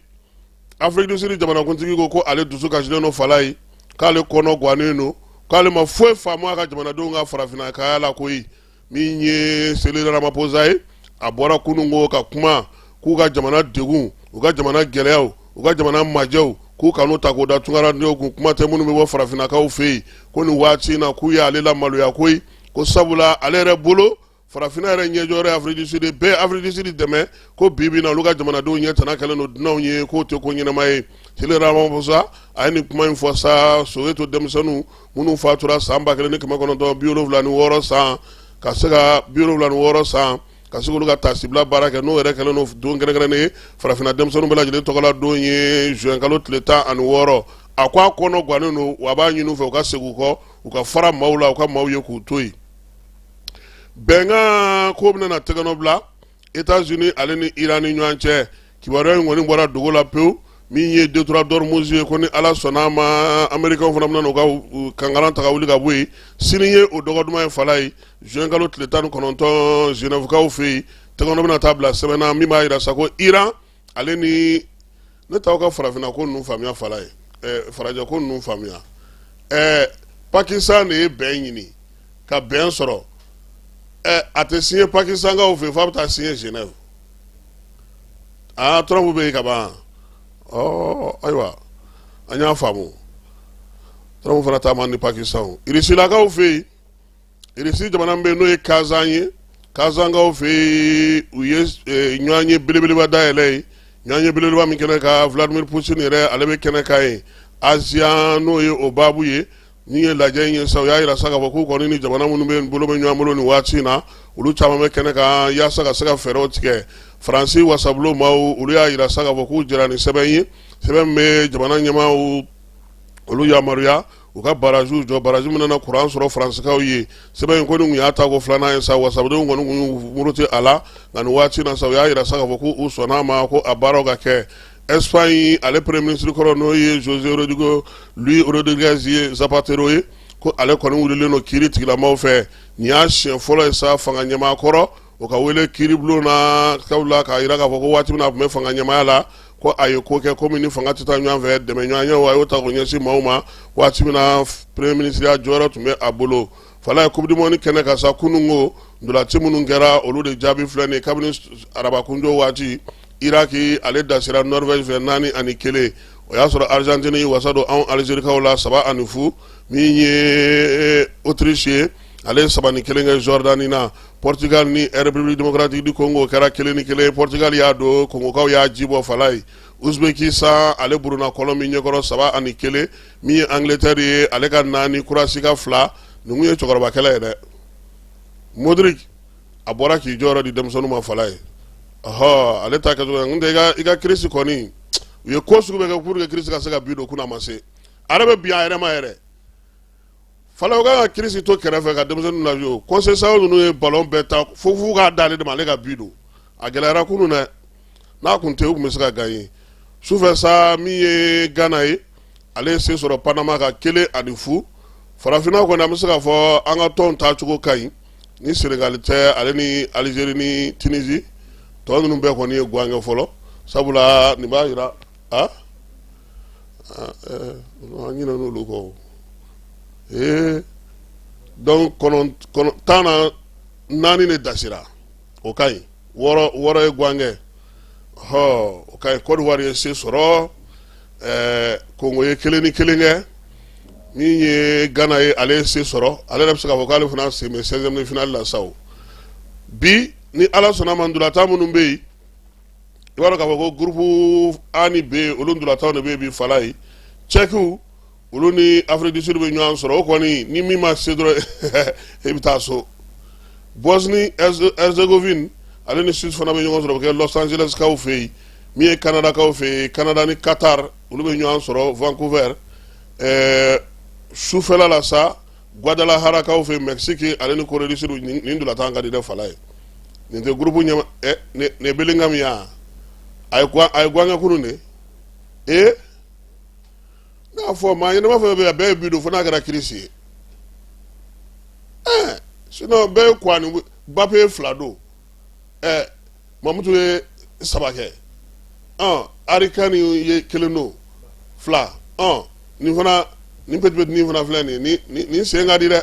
Afrique du Sud jamanakuntigi ko ko ale dusu kasilen don, Falaye, k'ale kɔnɔ gannen don, k'ale ma foyi faamu a ka jamanadenw ka farafinna kaya la koyi. Min ye Cyril Ramaphosa ye, a bɔra kunun ko ka kuma k'u ka jamana degun, u ka jamana gɛlɛyaw, u ka jamana majɛw, k'u kan'u ta k'o da tunkarandenw kun, kuma tɛ minnu bɛ bɔ farafinnakaw fɛ yen, ko nin waati in na k'u y'ale lamaloya koyi, ko sabula ale yɛrɛ bolo farafinna yɛrɛ ɲɛjɔyɔrɔ ye Afrique du Sud, bɛɛ Afrique du Sud dɛmɛ, ko bi bi in na olu ka jamanadenw ɲɛ tana kɛlen don dunanw ye, k'o tɛ ko ɲɛnama ye. Cyril Ramaphosa a ye nin kuma in fɔ sa Soweto denmisɛnninw minnu fatura san 1976 san, ka se ka 76 san ka se k'olu ka taasibila baara kɛ, n'o yɛrɛ kɛlen don don kɛrɛnkɛrɛnnen ye farafinna denmisɛnninw bɛɛ lajɛlen tɔgɔla don ye, juin kalo tile 16. A ko a kɔnɔ gannen don, wa a b'a ɲini u fɛ u ka segin u kɔ, u ka fara maaw la, u ka maaw ye k'u to yen. Bɛnkan ko bɛna tɛgɛnɔ bila États-Unis ale ni Iran ni ɲɔgɔn cɛ. Kibaruya in kɔni bɔra dogo la pewu. Min ye détroit d'Ormuz ye, ko ni Ala sɔnna a ma, Américains fana bɛna u ka kankaran ta ka wuli ka bɔ yen. Sini ye o dɔgɔ duman ye, Falaye, juin kalo tile 19, Genèvekaw fɛ yen, tɛgɛnɔ bɛna taa bila sɛbɛn na min b'a jira sa ko Iran ale ni ne t'aw ka farafinna ko ninnu faamuya, Falaye, farajɛ ko ninnu faamuya. Pakistan de ye bɛn ɲini ka bɛn sɔrɔ. A tɛ signé Pakistankaw fɛ f'a bɛ taa signé Genève. Aa, Trump bɛ yen ka ban. Ɔ ayiwa, an y'a faamu, Trump fana taama ni Pakistan. Irisilakaw fɛ yen, Irisi jamana bɛ yen n'o ye Kazan ye, Kazankaw fɛ yen, u ye ɲɔgɔn ye belebeleba dayɛlɛ ye, ɲɔgɔn ye belebeleba min kɛnɛ kan, Vladimir Poutine yɛrɛ ale bɛ kɛnɛ kan yen. ASEAN n'o ye o baabu ye min ye lajɛ in ye sa, u y'a jira sa k'a fɔ k'u kɔni ni jamana minnu bɛ bolo bɛ ɲɔgɔn bolo nin waati in na, olu caman bɛ kɛnɛ kan yaasa ka se ka fɛɛrɛw tigɛ. Faransi wasabulon maaw, olu y'a jira sa k'a fɔ k'u jɛra ni sɛbɛn ye, sɛbɛn min bɛ jamana ɲɛmaaw olu yamaruya u ka baraziw jɔ, barazi min nana kuran sɔrɔ faransikaw ye. Sɛbɛn in ko nin tun y'a tako filanan ye sa, wasabudenw kɔni tun y'u muruti a la, nka nin waati in na sa, u y'a jira sa k'a fɔ k'u sɔnna a ma ko a baaraw ka kɛ. Espagne ale premier ministre kɔrɔ, n'o ye José Rodrigo Luis Rodriguez ye Zapatero ye, ko ale kɔni wulilen don kiiri tigilamaw fɛ. Nin y'a siɲɛ fɔlɔ ye sa fanga ɲɛmaa kɔrɔ o ka wele kiiribulon na, sabula k'a jira k'a fɔ ko waati min na a tun bɛ fanga ɲɛmaaya la, ko a ye ko kɛ ko min ni fanga tɛ taa ɲɔgɔn fɛ, dɛmɛ ɲɔgɔnya a y'o ta k'o ɲɛsin maaw ma waati min na premier ministre ya jɔyɔrɔ tun bɛ a bolo. Falaye, coupe du monde kɛnɛ kan sa, kununko ntolaci minnu kɛra, olu de jaabi filɛ nin ye. Kabini araba kunjo waati, Iraki ale dasira Norvège fɛ 4-1. O y'a sɔrɔ Argentine y'i wasa don anw Algérikaw la 3-0. Min ye Autriche ye, ale ye 3-1 kɛ Jordanie na. Portugal ni République démocratique du Congo kɛra 1-1. Portugal y'a don, Congokaw y'a ji bɔ, Falaye. Ouzbékistan ale buruna Colombie ɲɛkɔrɔ 3-1. Min ye Angleterre ye, ale ka 4, Croatie ka 2. Nin kun ye cɛkɔrɔbakɛlɛ ye dɛ. Modric a bɔra k'i jɔyɔrɔ di denmisɛnninw ma Falaye. Ɔhɔ, ale ta kɛcogo ye. N tɛ i ka Chris kɔni, u ye ko sugu bɛɛ kɛ pour que Chris ka se ka but don kunun, a ma se. A yɛrɛ bɛ bin a yɛrɛ ma yɛrɛ. Falaye, u kan ka Chris to kɛrɛfɛ ka denmisɛnninw lajɔ. O Conceição ninnu ye ballon bɛɛ ta fo f'u k'a d'ale de ma, ale ka but don. A gɛlɛyara kunun dɛ. N'a kun tɛ, u tun bɛ se ka gagner. Sufɛ sa, min ye Ghana ye, ale ye se sɔrɔ Panama kan 1-0. Farafinna kɔni, an bɛ se k'a fɔ an ka tɔnw taacogo ka ɲi ni Sénégal tɛ, ale ni Algérie ni Tunisie tɔ ninnu bɛɛ kɔni ye guwan kɛ fɔlɔ. Sabula nin b'a jira a an ɲinɛ n'olu kɔ ee donc kɔnɔ 14 de dasira, o ka ɲi. Wɔɔrɔ wɔɔrɔ ye guwan kɛ, hɔ, o ka ɲi. Côte d'Ivoire ye se sɔrɔ, Congo ye 1-1 kɛ. Min ye Ghana ye, ale ye se sɔrɔ. Ale yɛrɛ bɛ se k'a fɔ k'ale fana sen bɛ 16e de finale la sa. O bi, ni Ala sɔnna ma, ntolatan minnu bɛ yen, i b'a dɔn k'a fɔ ko groupe A ni B, olu ntolatanw de bɛ yen bi Falaye. Tchèque, olu ni Afrique du Sud bɛ ɲɔgɔn sɔrɔ. O kɔni, ni min ma se dɔrɔn, e bɛ taa so. Bosnie Herzegovine, ale ni Suisse fana bɛ ɲɔgɔn sɔrɔ, o bɛ kɛ Los Angeles kaw fɛ yen. Min ye Canada kaw fɛ yen, Canada ni Qatar, olu bɛ ɲɔgɔn sɔrɔ Vancouver. Sufɛla la sa, Guadalajara kaw fɛ yen, Mexique ale ni Corée du Sud. Nin ntolatan ka di dɛ Falaye. Nin tɛ groupe ɲɛma nin ye Bellingham ye, a ye guwan kɛ kunun de. Ee, ne y'a fɔ, maa ɲɛnama fɛn fɛn bɛ yen, a bɛɛ ye but don, fo n'a kɛra Chris ye. Sinon bɛɛ ye kuwa ni Mbappé ye 2 don, Mamutu ye 3 kɛ, Harry Kane ye 1 don, 2. Nin fana, nin petit petit nin fana filɛ nin ye, nin sen ka di dɛ,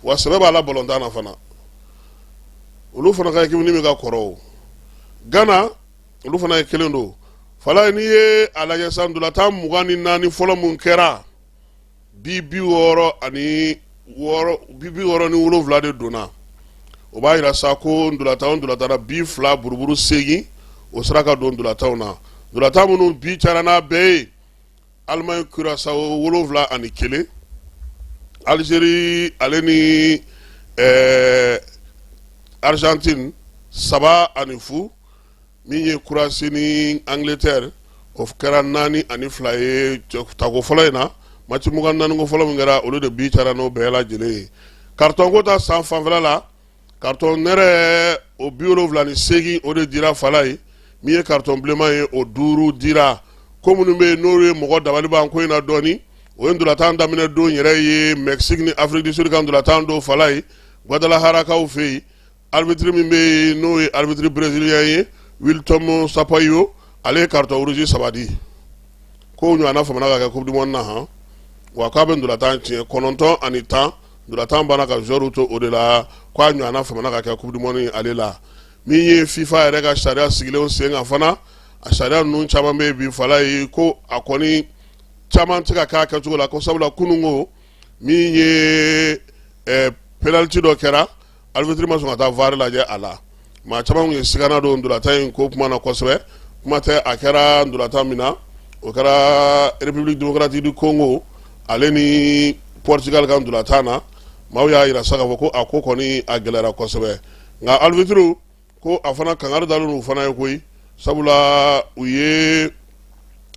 wa sɛbɛ b'a la balontan na fana. Olu fana ka équipe ni min ka kɔrɔ o Ghana, olu fana ye 1 don. Falaye, n'i ye a lajɛ sa, ntolatan 24 fɔlɔ mun kɛra bi, 66, bi 67 de donna. O b'a yira sa ko ntolatan o ntolatan na, bi 2 buruburu 8, o sera ka don ntolatanw na. Ntolatan minnu bi cayara n'a bɛɛ ye, Allemagne Curaçao 7-1, Algérie ale ni Argentine 3-0, min ye Croatie ni Angleterre, o kɛra 4-2 ye. Tako fɔlɔ in na, match 24 ko fɔlɔ min kɛra, olu de bi cayara n'o bɛɛ lajɛlen ye. Carton ko ta san fanfɛla la, carton nɛrɛ o 78, o de dira Falaye. Min ye carton bilenman ye, o 5 dira. Ko minnu bɛ yen n'olu ye mɔgɔ dabali ban ko in na dɔɔni, o ye ntolatan daminɛ don yɛrɛ ye, Mexique ni Afrique du Sud ka ntolatan don Falaye, Guadalajara-kaw fɛ yen. Arbitre min bɛ yen, n'o ye arbitre brésilien ye, Wilton Sampaio, ale ye carton rouge 3 di. Ko ɲɔgɔnna famana ka kɛ Coupe du monde na han, wa k'a bɛ ntolatan tiɲɛ. 9 ani 10, ntolatan banna ka joueur to o de la, k'a ɲɔgɔnna famana ka kɛ Coupe du monde ale la. Min ye FIFA yɛrɛ ka sariya sigilenw sen kan fana, a sariya ninnu caman bɛ yen bi Falaye, ko a kɔni caman tɛ ka k'a kɛcogo la, ko sabula kununko min ye penalty dɔ kɛra, arbitre ma sɔn ka taa VAR lajɛ a la. Maa caman tun ye sigana don ntolatan in ko kuma na kosɛbɛ. Kuma tɛ, a kɛra ntolatan min na, o kɛra République démocratique du Congo ale ni Portugal ka ntolatan na. Maaw y'a yira sa k'a fɔ ko a ko kɔni a gɛlɛyara kosɛbɛ, nka arbitre ko a fana kangari dalen u fana ye koyi, sabula u ye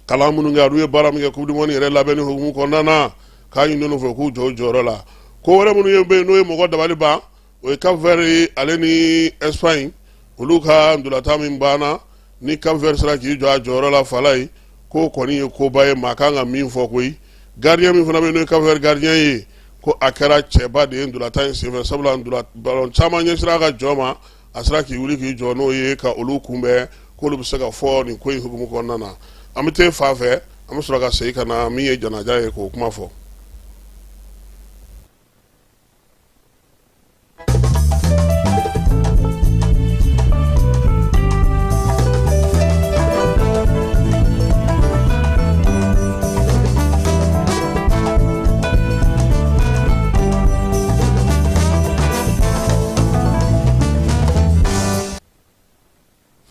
kalan minnu kɛ, olu ye baara min kɛ Coupe du monde yɛrɛ labɛnni hukumu kɔnɔna na, k'a ɲini u fɛ k'u jɔ u jɔyɔrɔ la. Ko wɛrɛ minnu ye bɛ yen n'o ye mɔgɔ dabali ban, o ye Cap Vert ale ni Espagne, olu ka ntolatan min banna ni Cap Vert sera k'i jɔ a jɔyɔrɔ la Falaye, k'o kɔni ye koba ye, maa kan ka min fɔ koyi. Gardien min fana bɛ yen n'o ye Cap Vert gardien ye, ko a kɛra cɛba de ye ntolatan in senfɛ, sabula ballon caman ɲɛsira a ka jɔ ma, a sera k'i wuli k'i jɔ n'o ye ka olu kunbɛn, k'olu bɛ se ka fɔ nin ko in hukumu kɔnɔna na. An bɛ taa fan fɛ, an bɛ sɔrɔ ka segin ka na min ye janaja ye, k'o kuma fɔ.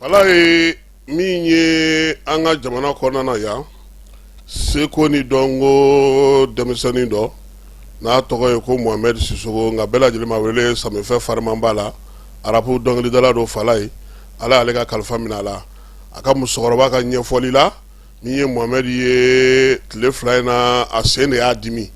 Falaye, min ye an ka jamana kɔnɔna na yan, seko ni dɔnko denmisɛnnin dɔ N'a tɔgɔ ye ko Mohamed Sisoko, nka bɛɛ lajɛlen b'a wele Samefɛ farimanba la. Arapu dɔnkilidala don Falaye, Ala y'ale ka kalifa minɛ a la. A ka musokɔrɔba ka ɲɛfɔli la, min ye Mohamed ye tile 2 in na, a sen de y'a dimi.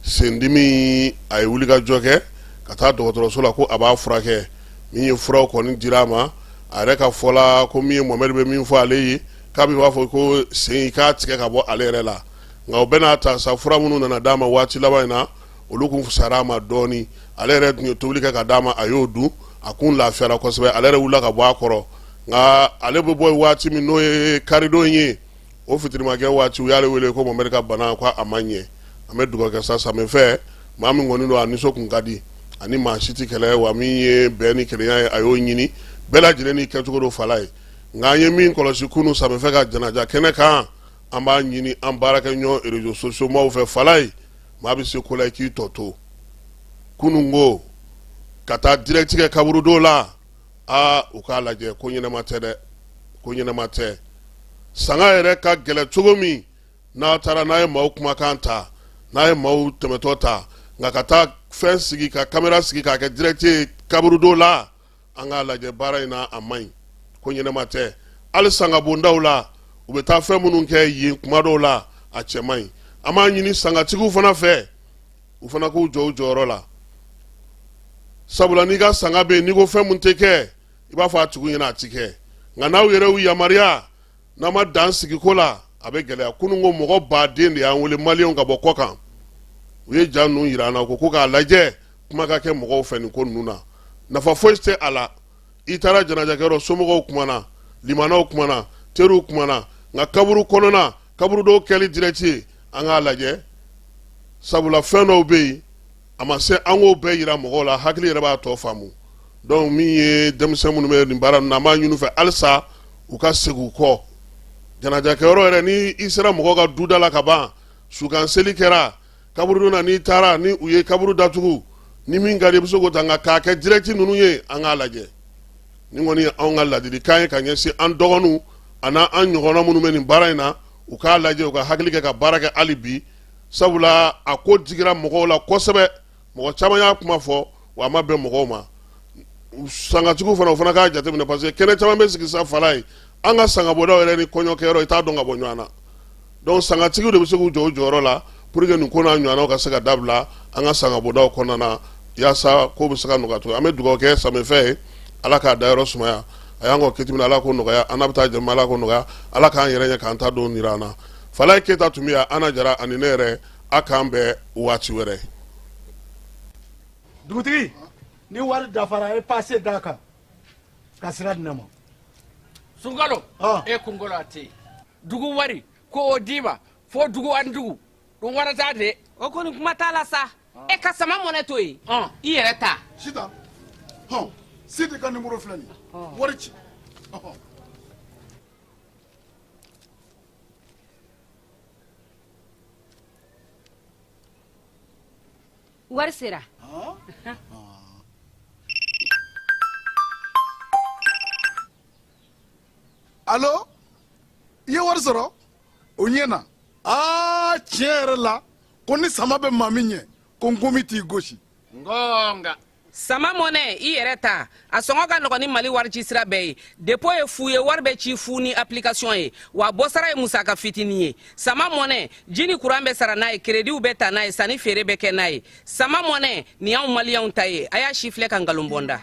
Sendimi, a ye wulikajɔ kɛ ka taa dɔgɔtɔrɔso la ko a b'a furakɛ. Min ye furaw kɔni dira a ma, a yɛrɛ ka fɔ la, ko min ye Mohamed bɛ min fɔ ale ye, k'a bɛ b'a fɔ ko sen k'a tigɛ ka bɔ ale yɛrɛ la. Nka o bɛɛ n'a ta sa, fura minnu nana d'a ma waati laban in na, olu kun fisayara a ma dɔɔnin. Ale yɛrɛ tun ye tobili kɛ ka d'a ma, a y'o dun, a kun lafiyara kosɛbɛ. Ale yɛrɛ wulila ka bɔ a kɔrɔ. Nka ale bɛ bɔ waati min, n'o ye karidon ye, o fitirimakɛ waati, u y'ale wele ko Mohamed ka bana ko a ma ɲɛ. An bɛ dugawu kɛ sa Samefɛ, maa min kɔni don, a nisɔn kun ka di, ani maa si tɛ kɛlɛ wa. Min ye bɛn ni kelenya ye, a y'o ɲini bɛɛ lajɛlen ni kɛcogo don Falaye. Nka an ye min kɔlɔsi kunun Samefɛ ka janaja kɛnɛ kan, an b'a ɲini an baarakɛɲɔgɔn réseaux sociaux maaw fɛ, Falaye, maa bɛ se ko la i k'i tɔ to. Kunun ko ka taa direct kɛ kaburudo la, aa, u k'a lajɛ, ko ɲɛnama tɛ dɛ, ko ɲɛnama tɛ. Sanga yɛrɛ ka gɛlɛ cogo min, n'a taara n'a ye maaw kumakan ta, n'a ye maaw tɛmɛtɔ ta, nka ka taa fɛn sigi ka kamera sigi k'a kɛ direct ye kaburudo la, an k'a lajɛ baara in na, a man ɲi, ko ɲɛnama tɛ. Hali sangabondaw la, u bɛ taa fɛn minnu kɛ yen kuma dɔw la, a cɛ man ɲi. An b'a ɲini sangatigiw fana fɛ, u fana k'u jɔ u jɔyɔrɔ la, sabula n'i ka sanga bɛ yen, n'i ko fɛn mun tɛ kɛ, i b'a fɔ a tigiw ɲɛna, a ti kɛ. Nka n'aw yɛrɛ y'u yamaruya, n'a ma dan sigi ko la, a bɛ gɛlɛya. Kunun ko mɔgɔ baden de y'an wele, maliyɛnw ka bɔ kɔ kan, u ye ja ninnu yira an na, ko k'a lajɛ, kuma ka kɛ mɔgɔw fɛ nin ko ninnu na, nafa foyi tɛ a la. I taara janajakɛyɔrɔ, somɔgɔw kumana, limanaw kumana, teriw kumana, nka kaburu kɔnɔna, kaburudo kɛli direct ye, an k'a lajɛ, sabula fɛn dɔw bɛ yen, a ma se an k'o bɛɛ yira mɔgɔw la, hakili yɛrɛ b'a tɔ faamu. Donc min ye denmisɛn minnu bɛ nin baara ninnu na, an b'a ɲini u fɛ halisa u ka segin u kɔ. Janajakɛyɔrɔ yɛrɛ, ni i sera mɔgɔ ka duda la ka ban, sukan seli kɛra kaburudo na, n'i taara ni u ye kaburu datugu, ni min ka di i bɛ se k'o ta, nka k'a kɛ direct ninnu ye, an k'a lajɛ. Nin kɔni ye anw ka ladilikan ye ka ɲɛsin an dɔgɔninw ani an ɲɔgɔnna minnu bɛ nin baara in na, u k'a lajɛ, u ka hakili kɛ ka baara kɛ hali bi, sabula a ko digira mɔgɔw la kosɛbɛ. Mɔgɔ caman y'a kuma fɔ wa a ma bɛn mɔgɔw ma. Sangatigiw fana, o fana k'a jateminɛ, parce que kɛnɛ caman bɛ sigi sa Falaye, an ka sangabondaw yɛrɛ ni kɔɲɔkɛyɔrɔ, i t'a dɔn ka bɔ ɲɔgɔn na. Donc sangatigiw de bɛ se k'u jɔ u jɔyɔrɔ la pour que nin ko n'a ɲɔgɔnnaw ka se ka dabila an ka sangabondaw kɔnɔna na, yaasa ko bɛ se ka nɔgɔya cogo. An bɛ dugawu kɛ Samefɛ ye, Ala k'a dayɔrɔ sumaya. A y'an kɔ kiti min na, Ala k'o nɔgɔya. An n'a bɛ taa jama, Ala k'o nɔgɔya. Ala k'an yɛrɛ ɲɛ k'an ta don yira an na. Falaye Keyita tun bɛ yan, Ana Jara ani ne yɛrɛ, a k'an bɛn waati wɛrɛ. Dugutigi, ni wari dafara, e pase d'a kan ka sira di ne ma. Sunkalo, e kunkolo a tɛ yen. Dugu wari ko o d'i ma fo dugu ani dugu ɗum warata de. O kɔni kuma t'a la sa. E ka sama mɔnɛ to yen, i yɛrɛ ta. Sitan, hɔn, Sidi ka nimoro filɛ nin ye, wari ci. Wari sera. Alo, i ye wari sɔrɔ? O ɲɛna. Aa, tiɲɛ yɛrɛ la, ko ni sama bɛ maa min ɲɛ, ko nkomi t'i gosi. Ngonga. Sama mɔnɛ, i yɛrɛ ta, a sɔngɔ ka nɔgɔn ni Mali wari ci sira bɛɛ ye. Dépôt ye fu ye, wari bɛ ci fu ni application ye, wa bɔsara ye musaka fitinin ye. Sama mɔnɛ, ji ni kuran bɛ sara n'a ye, créditw bɛ ta n'a ye, sanni feere bɛ kɛ n'a ye. Sama mɔnɛ, nin y'anw maliyɛnw ta ye. A y'a si filɛ ka nkalon bɔnda.